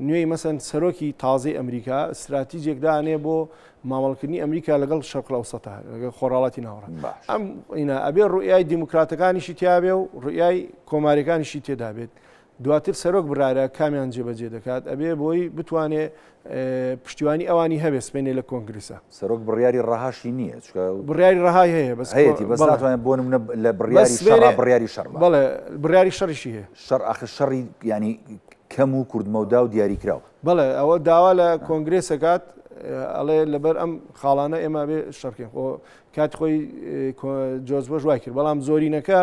نوێی مەسەن سەرۆکی تازەی ئەمریکا ستراتیجێک دانێ بۆ مامەڵکردنی ئەمریکا لەگەڵ شەرق ئەوسەتا لەگەڵ خۆراڵاتی ناوەڕاست ئەم ئینا ئەبێ ڕوئیای دیموکراتەکانیشی تیاابێ و ڕوئیای کۆماریەکانیشی تێدا بێت دواتر سەرۆک بڕارە کامیان جێبەجێ دەکات، ئەبێ بۆی بتوانێ پشتیوانی ئەوانی هەبێ سبەینێ لە کۆنگرسا.
سەرۆک بڕیاری ڕەهاشی نییە، چونکە.
بڕیاری ڕەهای هەیە بەس.
هەیەتی بەس ناتوانێت بۆ نمونە لە بڕیاری شەڕا بڕیاری شەڕ با.
بەڵێ بڕیاری شەڕیشی هەیە.
شەڕ ئاخر شەڕی یانی کەم و کورتمەودا و دیاریکراو.
بەڵێ ئەوە داوا لە کۆنگرێس ئەکات ئەڵێ لەبەر ئەم خاڵانە ئێمە ئەبێ شەڕ بکەین خۆ کاتی خۆی جۆرج بۆش وای کرد بەڵام زۆرینەکە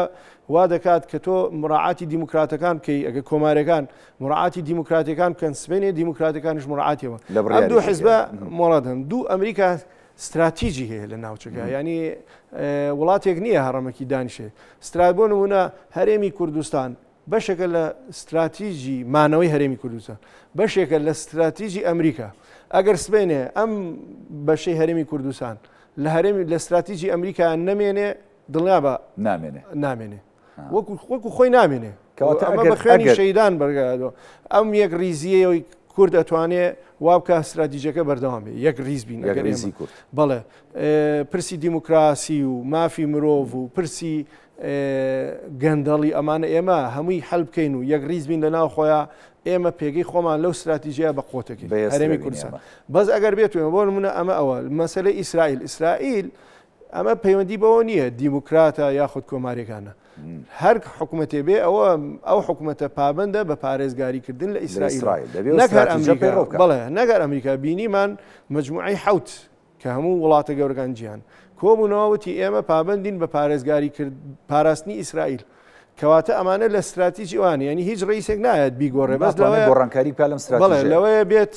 وا دەکات کە تۆ مراعاتی دیموکراتەکان بکەی ئەگە کۆمارەکان مراعاتی دیموکراتەکان بکەن سبێنێ دیموکراتەکانیش مراعاتیەوە
لە
ئەم دوو حزبە
بڕیاریشەکەیان.
مۆڵەدەن دوو ئەمریکا ستراتیجی هەیە لە ناوچەکە یعنی وڵاتێک نییە هەڕەمەکی دانیشێ سترات بۆ نمونە هەرێمی کوردستان بەشێکە لە ستراتیجی مانەوەی هەرێمی کوردستان، بەشێکە لە ستراتیجی ئەمریکا. ئەگەر سبەینێ ئەم بەشەی هەرێمی کوردستان لە هەرێمی لە ستراتیجی ئەمریکا نەمێنێ، دڵنیابە
نامێنێ.
نامێنێ. وەکو وەکو خۆی نامێنێ.
کەواتە
ئەمە
ئەگەر
بە خوێنی
ئەگەر
شەهیدان بەرگادەوە. ئەم یەک ڕیزیەی کورد ئەتوانێ وا بکا ستراتیجەکە بەردەوام بێ یەک ڕیز بین ئەگەر
ڕیزی کورد
بەڵێ پرسی دیموکراسی و مافی مرۆڤ و پرسی گەندەڵی ئەمانە ئێمە هەمووی حل بکەین و یەک ڕیز بین لە ناو خۆیان ئێمە پێگەی خۆمان لەو استراتیژیە بە قوتەکەی هەرێمی کوردستان بەس ئەگەر بێت بۆ نمونە ئەمە ئەوە مەسلەی ئیسرائیل ئیسرائیل ئەمە پەیوەندی بەوە نییە دیموکراتە یاخود کۆماریەکانە هەر حکومەتێ بێ ئەوە ئەو حکومەتە پابەندە بە پارێزگاریکردن لە ئیسرائیل نەک هەر ئەمریکا بەڵێ نەگەر ئەمریکا بینیمان مجموعەی حوت کە هەموو وڵاتە گەورەکان جیهان کۆبوونەوە وتی ئێمە پابەندین بە پارێزگاری کرد پاراستنی ئیسرائیل کەواتە ئەمانە لە استراتیژی ئەوان یعنی هیچ ڕئیسێک نایەت بیگۆڕێ بەس لەوەیە
گۆڕانکاری بکات لەم استراتیژە
لەوەیە بێت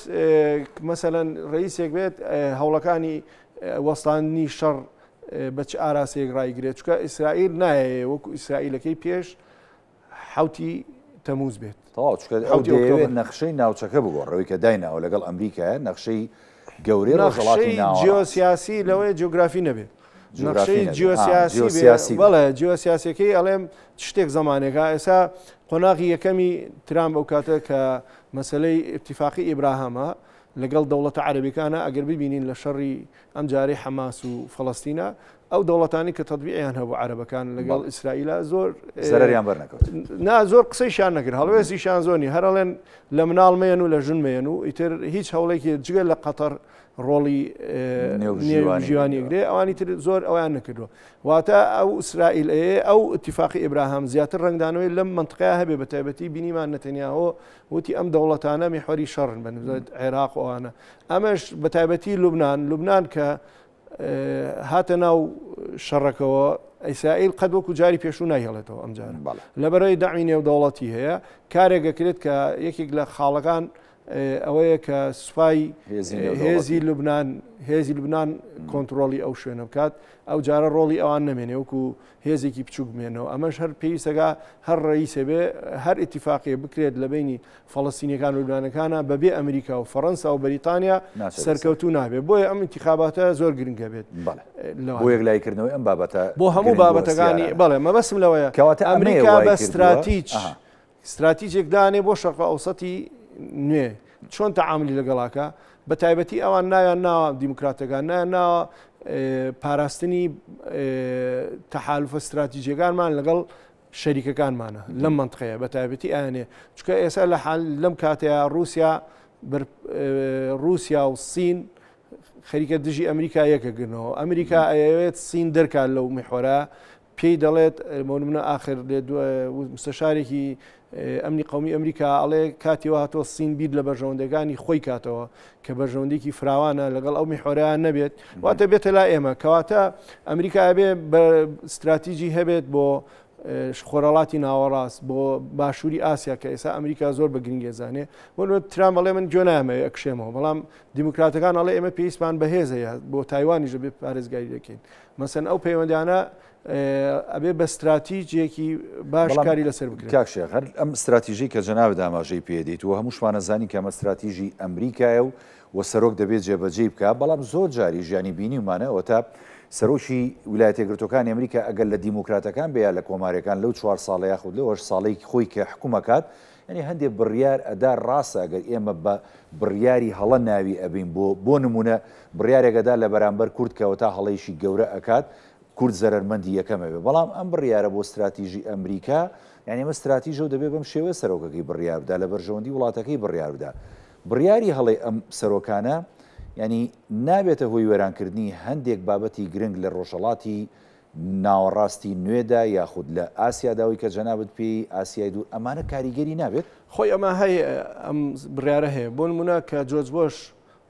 مەسەلەن ڕئیسێک بێت هەوڵەکانی وەستاندنی شەڕ بە چ ئاراستەیەک ڕایگرێت چونکە ئیسرائیل نایەوێ وەکو ئیسرائیلەکەی پێش حوتی تەموز بێت
تەواو چونکە ئەو دەیەوێت نەخشەی ناوچەکە بگۆڕەوەی کە دایناوە لەگەڵ ئەمریکایە نەخشەی گەورەی ڕۆژهەڵاتی ناوەڕاست
جیۆسیاسی لەوەیە جیۆگرافی نەبێت نەخشەی جیۆسیاسی بەڵێ جیۆسیاسیەکەی ئەڵێم شتێک زمانێکە ئێستا قۆناغی یەکەمی ترامپ ئەو کاتە کە مەسلەی اتفاقی ئیبراهامە لەگەڵ دەوڵەتە عەرەبیەکانا ئەگەر ببینین لە شەڕی ئەم جارەی حەماس و فەڵەستینا ئەو دەوڵەتانی کە تەتبیعیان هەبوو عەرەبەکان لەگەڵ ئیسرائیلا زۆر
زەرەریان بەرنەکەوت
نا زۆر قسەیشیان نەکرد هەڵوێستیشیان زۆر نیە هەر ئەڵێن لە مناڵ مەیەن و لە ژن مەیەن و ئیتر هیچ هەوڵێکی جگە لە قەتەر ڕۆڵی نێوژیوانی گرێ ئەوانی تر زۆر ئەویان نەکردووە واتە ئەو ئیسرائیل ئەو اتفاقی ئیبراهام زیاتر ڕەنگدانەوەی لەم منطقەیە هەبێ بە تایبەتی بینیمان نەتەنیاهۆ وتی ئەم دەوڵەتانە میحوەری شەڕن بە نسبەت عێراق و ئەوانە ئەمەش بە تایبەتی لوبناان لوبناان کە هاتە ناو شەڕەکەوە ئیسرائیل قەت وەکو جاری پێشوو نایهێڵێتەوە ئەم جارە لەبەرەوەی دەعمی نێودەوڵەتی هەیە کارێک دەکرێت کە یەکێک لە خاڵەکان ئەوەیە کە سوپای هێزی لوبناان هێزی لوبناان کۆنتترۆلی ئەو شوێنە بکات ئەو جارە ڕۆڵی ئەوان نەمێنێ وەکو هێزێکی بچوک بمێنەوە ئەمەش هەر پێویستەکا هەر ڕەئیسێ بێ هەر ئیتیفاقێ بکرێت لە بەینی فەڵەستینیەکان و لوبنانەکانا بەبێ ئەمریکا و فەڕەنسا و بەریتانیا سەرکەوتوو نابێ بۆیە ئەم ئینتیخاباتە زۆر گرنگە بێت
بەڵێ بۆ یەکلاییکردنەوەی ئەم بابەتە
بۆ هەموو بابەتەکانی بەڵێ مەبەستم لەوەیە
کەواتە
ئەمریکا بە ستراتیج ستراتیجێک دانێ بۆ شەرق ئەوسەتی نوێ چۆن تەعاملی لەگەڵاکە بە تایبەتی ئەوان ناویان ناوە دیموکراتەکان نایان ناوە پاراستنی تەحالفە ستراتیجیەکانمان لەگەڵ شەریکەکانمانە لەم منطقەیە بە تایبەتی ئەیانێ چکە ئێستا لە حال لەم کاتەیە رووسیا رووسیا و سین خەریکە دژی ئەمریکا یەکەگرنەوە ئەمریکا ئەیەوێت سین دەرکات لەو میحوەرە پێی دەڵێت بۆ نمونە ئاخر مستەشارێکی ئەمنی قومی ئەمریکا ئەڵێ کاتی وا هاتووە سین بیر لە بەرژەوەندەکانی خۆی کاتەوە کە بەرژەوەندێکی فراوانە لەگەڵ ئەو میحۆرەیان نەبێت واتە بێتە لا ئێمە کەواتە ئەمریکا ئەبێ بە استراتیجی هەبێت بۆ خۆرەڵاتی ناوەڕاست بۆ باشووری ئاسیا کە ئێستا ئەمریکا زۆر بە گرنگێ زانێ بۆ ترامپ ئەڵێ من گوێ نامەوێ ئەکشێمەوە بەڵام دیموکراتەکان ئەڵێ ئێمە پێویستمان بەهێزەیە بۆ تایوانیش بێ پارێزگاری دەکەین مەسەن ئەو پەیوەندیانە ئەبێ بە ستراتیجێکی باش کاری لەسەر بکرێت.
کاک شێخ هەر ئەم ستراتیژەی کە جەنابت ئاماژەی پێ دەیت و هەمووشمان ئەزانین کە ئەمە ستراتیژی ئەمریکایە و و سەرۆک دەبێت جێبەجێی بکا بەڵام زۆر جاریش یانی بینیومانە ئەوەتا سەرۆکی ویلایەتە یەکگرتووەکانی ئەمریکا ئەگەر لە دیموکراتەکان بێ یا لە کۆماریەکان لەو چوار ساڵە یاخود لەو هەشت ساڵەی خۆی کە حکوم ئەکات یانی هەندێ بڕیار ئەدا ڕاستە ئەگەر ئێمە بە بڕیاری هەڵە ناوی ئەبین بۆ بۆ نمونە بڕیارێک ئەدا لە بەرامبەر کورد کەوەتا هەڵەیەکی گەورە ئەکات کورد زەرەرمەندی یەکەم ئەبێ بەڵام ئەم بڕیارە بۆ ستراتیژی ئەمریکا یانی ئەمە ستراتیژە و دەبێ بەم شێوەیە سەرۆکەکەی بڕیار بدا لە بەرژەوەندی وڵاتەکەی بڕیار بدا بڕیاری هەڵەی ئەم سەرۆکانە یانی نابێتە هۆی وێرانکردنی هەندێک بابەتی گرنگ لە ڕۆژهەڵاتی ناوەڕاستی نوێدا یاخود لە ئاسیادا ئەوەی کە جەنابت پێی ئاسیای دوور ئەمانە کاریگەری نابێت؟
خۆی ئەمە هەیە ئەم بڕیارە هەیە بۆ نمونە کە جۆرج بۆش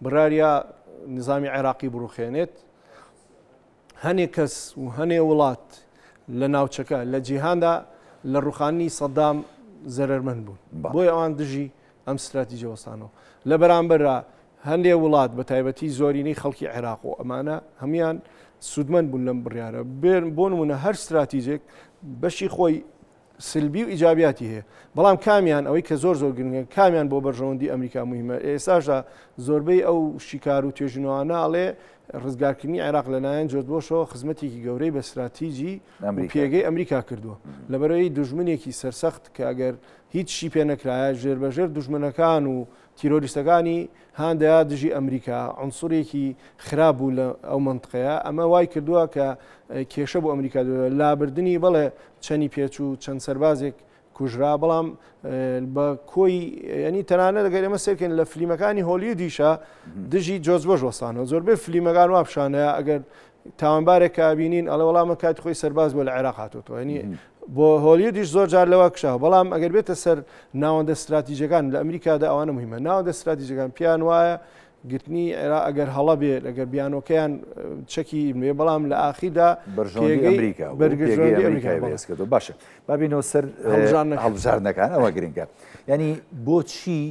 بڕاریا نظامی عێراقی بڕوخێنێت هەنێ کەس و هەنێ وڵات لە ناوچەکە لە جیهاندا لە ڕوخانی سەدام زەرەرمەند بوون بۆی ئەوان دژی ئەم ستراتیجە وەستانەوە لە بەرامبەرا هەندێ وڵات بە تایبەتی زۆرینەی خەڵکی عێراق و ئەمانە هەموان سوودمەند بوون لەم بڕیارە بێن بۆ نمونە هەر ستراتیجێک بەشی خۆی سلبی و ئیجابیاتی هەیە بەڵام کامیان ئەوەی کە زۆر زۆر گرنگە کامیان بۆ بەرژەوەندی ئەمریکا مهمە ئێستاشدا زۆربەی ئەو شیکار و توێژینەوانە ئەڵێ ڕزگارکردنی عێراق لەلایەن جۆرج بۆشەوە خزمەتێکی گەورەی بە ستراتیجی پێگەی ئەمریکا کردووە لەبەرەوەی دوژمنێکی سەرسەخت کە ئەگەر هیچ شی پێ نەکرایە ژێربەژێر دوژمنەکان و تیرۆریستەکانی هاندەیا دژی ئەمریکا، عونسورێکی خراپ بوو لە ئەو مەنتقەیە، ئەمە وای کردووە کە کێشە بۆ ئەمریکا دروست، لابردنی بەڵێ چەنی پێچوو، چەند سەربازێک کوژرا، بەڵام بە کۆی ینی تەنانەت ئەگەر ئێمە سەیرکەین لە فلیمەکانی هۆلیودیشە دژی جۆرج بۆش وەستانەوە، زۆربەی فلیمەکان وا پیشانەیە ئەگەر تاوانبارێک کە بینین ئەڵێ وەڵا ئەمە کاتی خۆی سەرباز بووە لە عێراق هاتۆتەوە، ینی بۆ هۆلیودیش زۆر جار لەوە کشاوە، بەڵام ئەگەر بێتە سەر ناوەندە ستراتیژەکان لە ئەمریکادا ئەوانە مهمە، ناوەندە ستراتیژەکان پێیان وایە گرتنی عێراق ئەگەر هەڵە بێ لەگەر بیانۆکەیان چەکی بێ، بەڵام لە ئاخیردا
بەرژەوەندی ئەمریکا
بەرگەژەوەندی ئەمریکای
بەهێز کردو. باشە با بینەوە سەر هەڵبژاردنەکان، ئەوە گرنگە. ینی بۆچی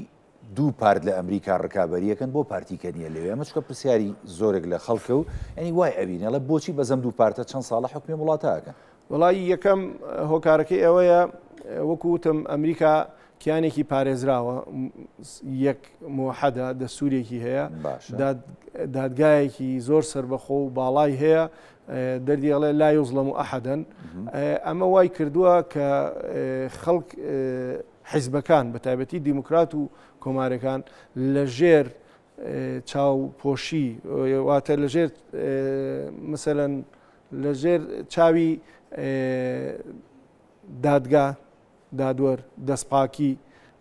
دوو پارت لە ئەمریکا ڕکابەریەکەن بۆ پارتی کە نییە لەوێ؟ ئەمە چکە پرسیاری زۆرێک لە خەڵکە و ینی وای ئەبینێ ئەڵێ بۆچی بەزەم دوو پارتە چەند ساڵە حکومی وڵاتە ئەکەن؟
وەڵایی یەکەم هۆکارەکەی ئەوەیە وەکو وتم ئەمریکا کیانێکی پارێزراوە، یەک موحەدە، دەستورێکی هەیە، دادگایەکی زۆر سەربەخۆ و باڵای هەیە، دەردی ئەڵێ لا یوزڵەم و ئەحەدەن. ئەمە وای کردووە کە خەڵک حیزبەکان بە تایبەتی دیموکرات و کۆمارەکان لە ژێر چاوپۆشی واتە لە ژێر مثلەن لە ژێر چاوی دادگا دادوەر دەستپاکی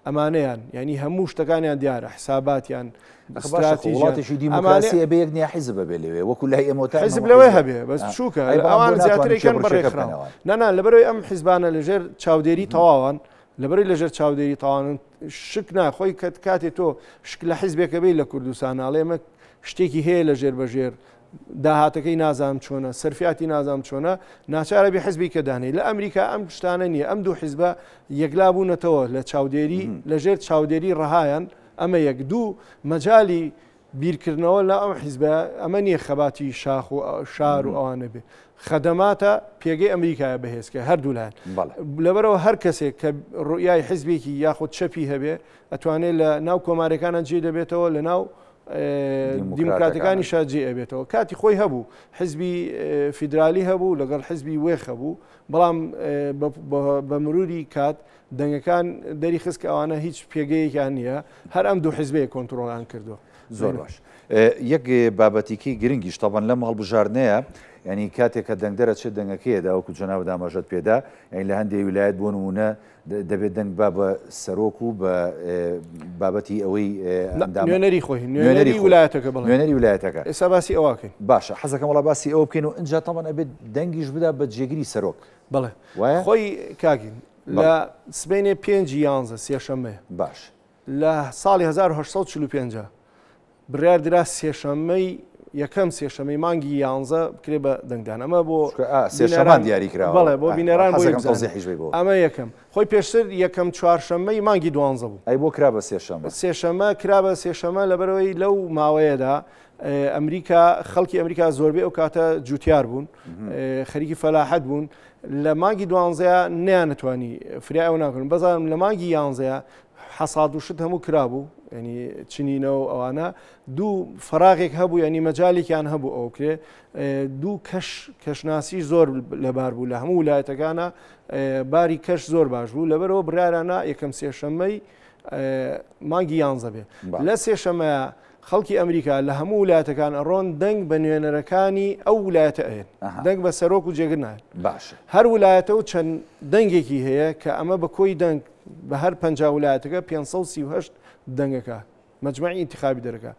ئەمانەیان یعنی هەموو شتەکانیان دیارە حساباتیان
وڵاتێکی دیموکراسی ئەبێ یەک نیە حیزب بێ لەوێ وەکو لای ئێمە
حیزب لەوێ هەبێ بەس چووکە ئەوان زیاترێکیان بەڕێکخراوە نانا لەبەرەوەی ئەم حیزبانە لەژێر چاودێری تەواوان لەبەرەی لەژێر چاودێری تەواون شک ناخۆی کە کاتێ تۆ شک لە حیزبێکە بی لە کوردستان ئەڵێ ئەمە شتێکی هەیە لە ژێر بەژێر داهاتەکەی نازانم چۆنە، سەرفیاتی نازانم چۆنە، ناچارە بێ حزبی کە دانێی. لە ئەمریکا ئەم شتانە نییە، ئەم دوو حزبە یەکلا بوونەتەوە لە چاودێری، لە ژێر چاودێری ڕەهایان، ئەمە یەک. دوو، مەجالی بیرکردنەوە لە ئەم حزبە ئەمە نییە خەباتی شاخ و شار و ئەوانە بێ. خەدەماتە پێگەی ئەمریکایە بەهێزکە هەردوو لایەن. لەبەرئەوە هەر کەسێک کە ڕوئیای حزبێکی یاخود چەپی هەبێ ئەتوانێ لە ناو کۆمارەکانە جێ دەبێتەوە، لە ناو دیموکراتەکانیشا جێ ئەبێتەوە. کاتی خۆی هەبوو حزبی فیدرالی هەبوو لەگەڵ حزبی وێخ هەبوو، بەڵام بە مروری کات دەنگەکان دەری خست کە ئەوانە هیچ پێگەیەکیان نییە، هەر ئەم دوو حزبەیە کۆنترۆڵیان کردووە.
زۆر باش. یەک بابەتیکی گرنگیش تەبەن لەم هەڵبژاردنەیە، یعنی کاتێک کە دەنگدەرە چێت دەنگەکەیە دا وەکو جەنابت ئاماژەت پێدا، یعنی لە هەندێک ویلایەت بۆ نموونە دەبێت دەنگ با بە سەرۆک و بە بابەتی ئەوەی
ئەندام نوێنەری خۆی نوێنەری ولایەتەکە بڵێ
نوێنەری ولایەتەکە
ئێستا باسی ئەوە کەین
باشە حەزەکەم وڵا باسی ئەوە بکەین و ئینجا تەبەن ئەبێت دەنگیش بدا بە جێگری سەرۆک
بەڵێ وایە خۆی کاکین لە سبەینێ پێنجی یانزە سێشەممەیە
باش
لە ساڵی 1845 بڕیار درا سێشەممەی یەکەم سێشەمەی مانگی یانزە بکرێ بە دەنگدان ئەمە بۆ
سێشەمان دیاری کراوە
بەڵێ بۆ بینەران بۆ
حەزەکەم تەوزیحیش بەی بۆ
ئەمە یەکەم خۆی پێشتر یەکەم چوارشەممەی مانگی دوانزە بوو
ئەی بۆ کرا بە سێشەممە
سێشەممە کرا بە سێشەممە لەبەرەوەی لەو ماوەیەدا ئەمریکا خەڵکی ئەمریکا زۆربەی ئەو کاتە جوتیار بوون خەریکی فەلاحەت بوون لە مانگی دوانزەیە نیانەتوانی فریای ئەو ناکەن بەزانم لە مانگی یانزەیە حەساد و شت هەموو کرابوو ینی چنینە و ئەوانە دوو فراغێک هەبوو ینی مەجالێکیان هەبوو ئەو کرێ دوو کەش کەشناسی زۆر لەبار بوو لە هەموو ولایەتەکانە باری کەش زۆر باش بوو لەبەرەوە بڕارانە یەکەم سێشەممەی مانگی یانزە بێ لە سێشەمەیە خەڵکی ئەمریکا لە هەموو ولایەتەکان ئەڕۆن دەنگ بە نوێنەرەکانی ئەو ولایەتە ئەیەن دەنگ بە سەرۆک و جێگر نایەن
باشە
هەر ولایەتە و چەند دەنگێکی هەیە کە ئەمە بە کۆی دەنگ بە هەر 50 ولایەتەکە 538 دەنگەکە مەجمعی ئینتخابی دەرەکە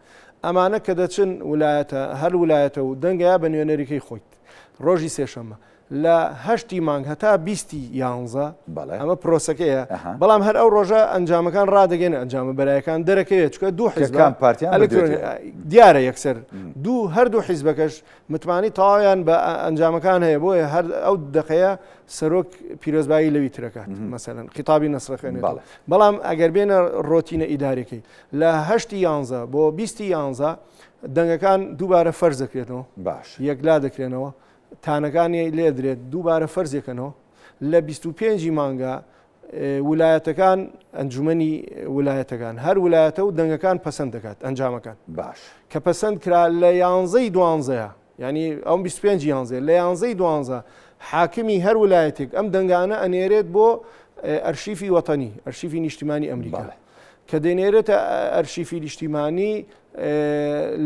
ئەمانە کە دەچن ولایەتە هەر ولایەتە و دەنگەیە بە نوێنەریکەی خۆیت ڕۆژی سێشەممە لە هەشتی مانگ هەتا بیستی یانزە ئەمە پرۆسەکەیە بەڵام هەر ئەو ڕۆژە ئەنجامەکان ڕادەگەن ئەنجامە بەرایەکان دەرەکەوێت چکە دوو حیزبان
پارتیان
دیارە یەکسەر دوو هەردوو حیزبەکەش متمانەی تەواویان بە ئەنجامەکان هەیە بۆیە هەر ئەو دقەیە سەرۆک پیرۆزبایی لەوی ترەکات مەسەلەن خیتابی نەسرەخوێنێت بەڵام ئەگەر بێنە ڕۆتینە ئیدارەکەی لە هەشتی یانزە بۆ بیستی یانزە دەنگەکان دووبارە فەرز دەکرێتەوە
باش
یەکلا دەکرێنەوە تانەکانی لێدرێت دووبارە فەرزێکەنەوە لە 25 مانگا ولایەتەکان ئەنجومەنی ولایەتەکان هەر ولایەتە و دەنگەکان پەسەند دەکات ئەنجامەکان
باش
کە پەسەند کرا لە یانزەی دوانزەیە یعنی ئەو 25 یانزەیە لە یانزەی دوانزە حاکمی هەر ولایەتێک ئەم دەنگانە ئەنێرێت بۆ ئەرشیفی وەتەنی ئەرشیفی نیشتیمانی ئەمریکا. کە دەینێرێتە ئەرشیفی نیشتیمانی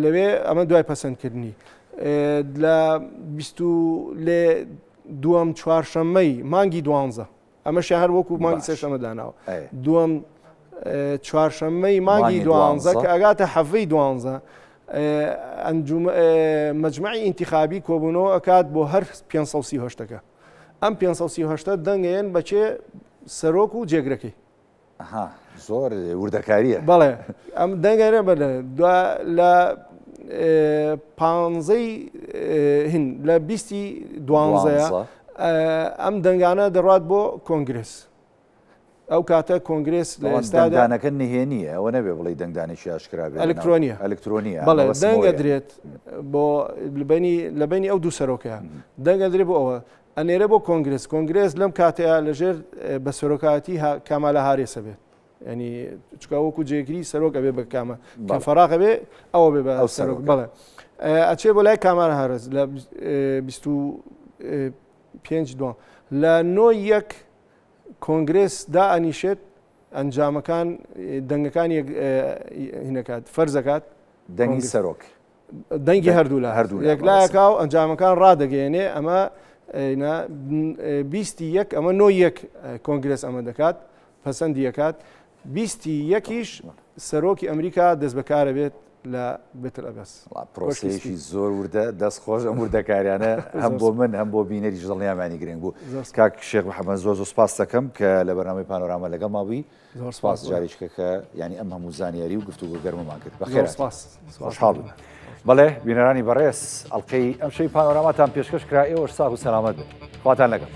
لەوێ ئەمە دوای پەسەندکردنی لە بیست و لێ دووەم چوارشەممەی مانگی دوانزە ئەمەشیان هەر وەکو مانگی سێشەمە داناوە دووەم چوارشەممەی مانگی دوانزە کە ئەگاتە حەڤەی دوانزە مەجمعی ئینتخابی کۆبوونەوە ئەکات بۆ هەر 538ەکە ئەم 538 دەنگێن بەچێ سەرۆک و جێگرەکەی
ها زۆر وردەکاریە
بەڵێ ئەم دەنگەرە بە دوا لە پانزەی هین لە بیستی دوانزەیە ئەم دەنگانە دەڕات بۆ کۆنگرس ئەو کاتە کۆنگرس لە
ئێستادانەکە نهێنیە ئەوە نەبێ بڵێ دەنگدانێکی ئاشکرا بێ
ئەلکترۆنیە
ئەلکترۆنیە
بەڵێ دەنگە درێت بۆ لەبینی لەبینی ئەو دوو سەرۆکەیە دەنگە درێ بۆ ئەوە ئەنێرێ بۆ کۆنگرس، کۆنگرێس لەم کاتەیا لەژێر بە سەرۆکایەتی کامالا هاریسە بێت ینی چکا وەکو جێگری سەرۆک ئەبێ بە کامە کە فەراغ بێ ئەوە بێ بە ئەو سەرۆک بەڵێ ئەچێ بۆ لای کامالا هاریس لە 25 دو لە نۆ یەک کۆنگرێس دا ئەنیشێت ئەنجامەکان دەنگەکان هینەکات فەرزەکات
دەنگی سەرۆک
دەنگی هەردوولا یەکلایەکا و ئەنجامەکان ڕادەگەیەنێ ئەمە بیستی یەک ئەمە نۆ یەک کۆنگرس ئەمە دەکات پەسەندی یەکات بیستی یەکیش سەرۆکی ئەمریکا دەست بەکارە بێت لە بێتل ئەبەس
پرۆسەیەکی زۆر وردە دەست خۆش ئەم وردەکاریانە هەم بۆ من هەم بۆ بینەریش دڵنیامانی گرنگ بوو کاک شێخ محەممەد زۆر زۆر سپاس دەکەم کە لە بەرنامەی پانۆراما لەگەڵما بووی
زۆر
سپاس جارێکە کە ینی ئەم هەموو زانیاری و گفتوگۆ گەرمەمان کرد بەخێر
سپاس
خۆشحاڵ بووم. بەڵێ بینەرانی بەڕێز ئەڵلقەی ئەم شەوی پانۆراماتان پێشکەش کرا ئێوەش ساغ و سەلامەت بن خواتان لەگەڵ.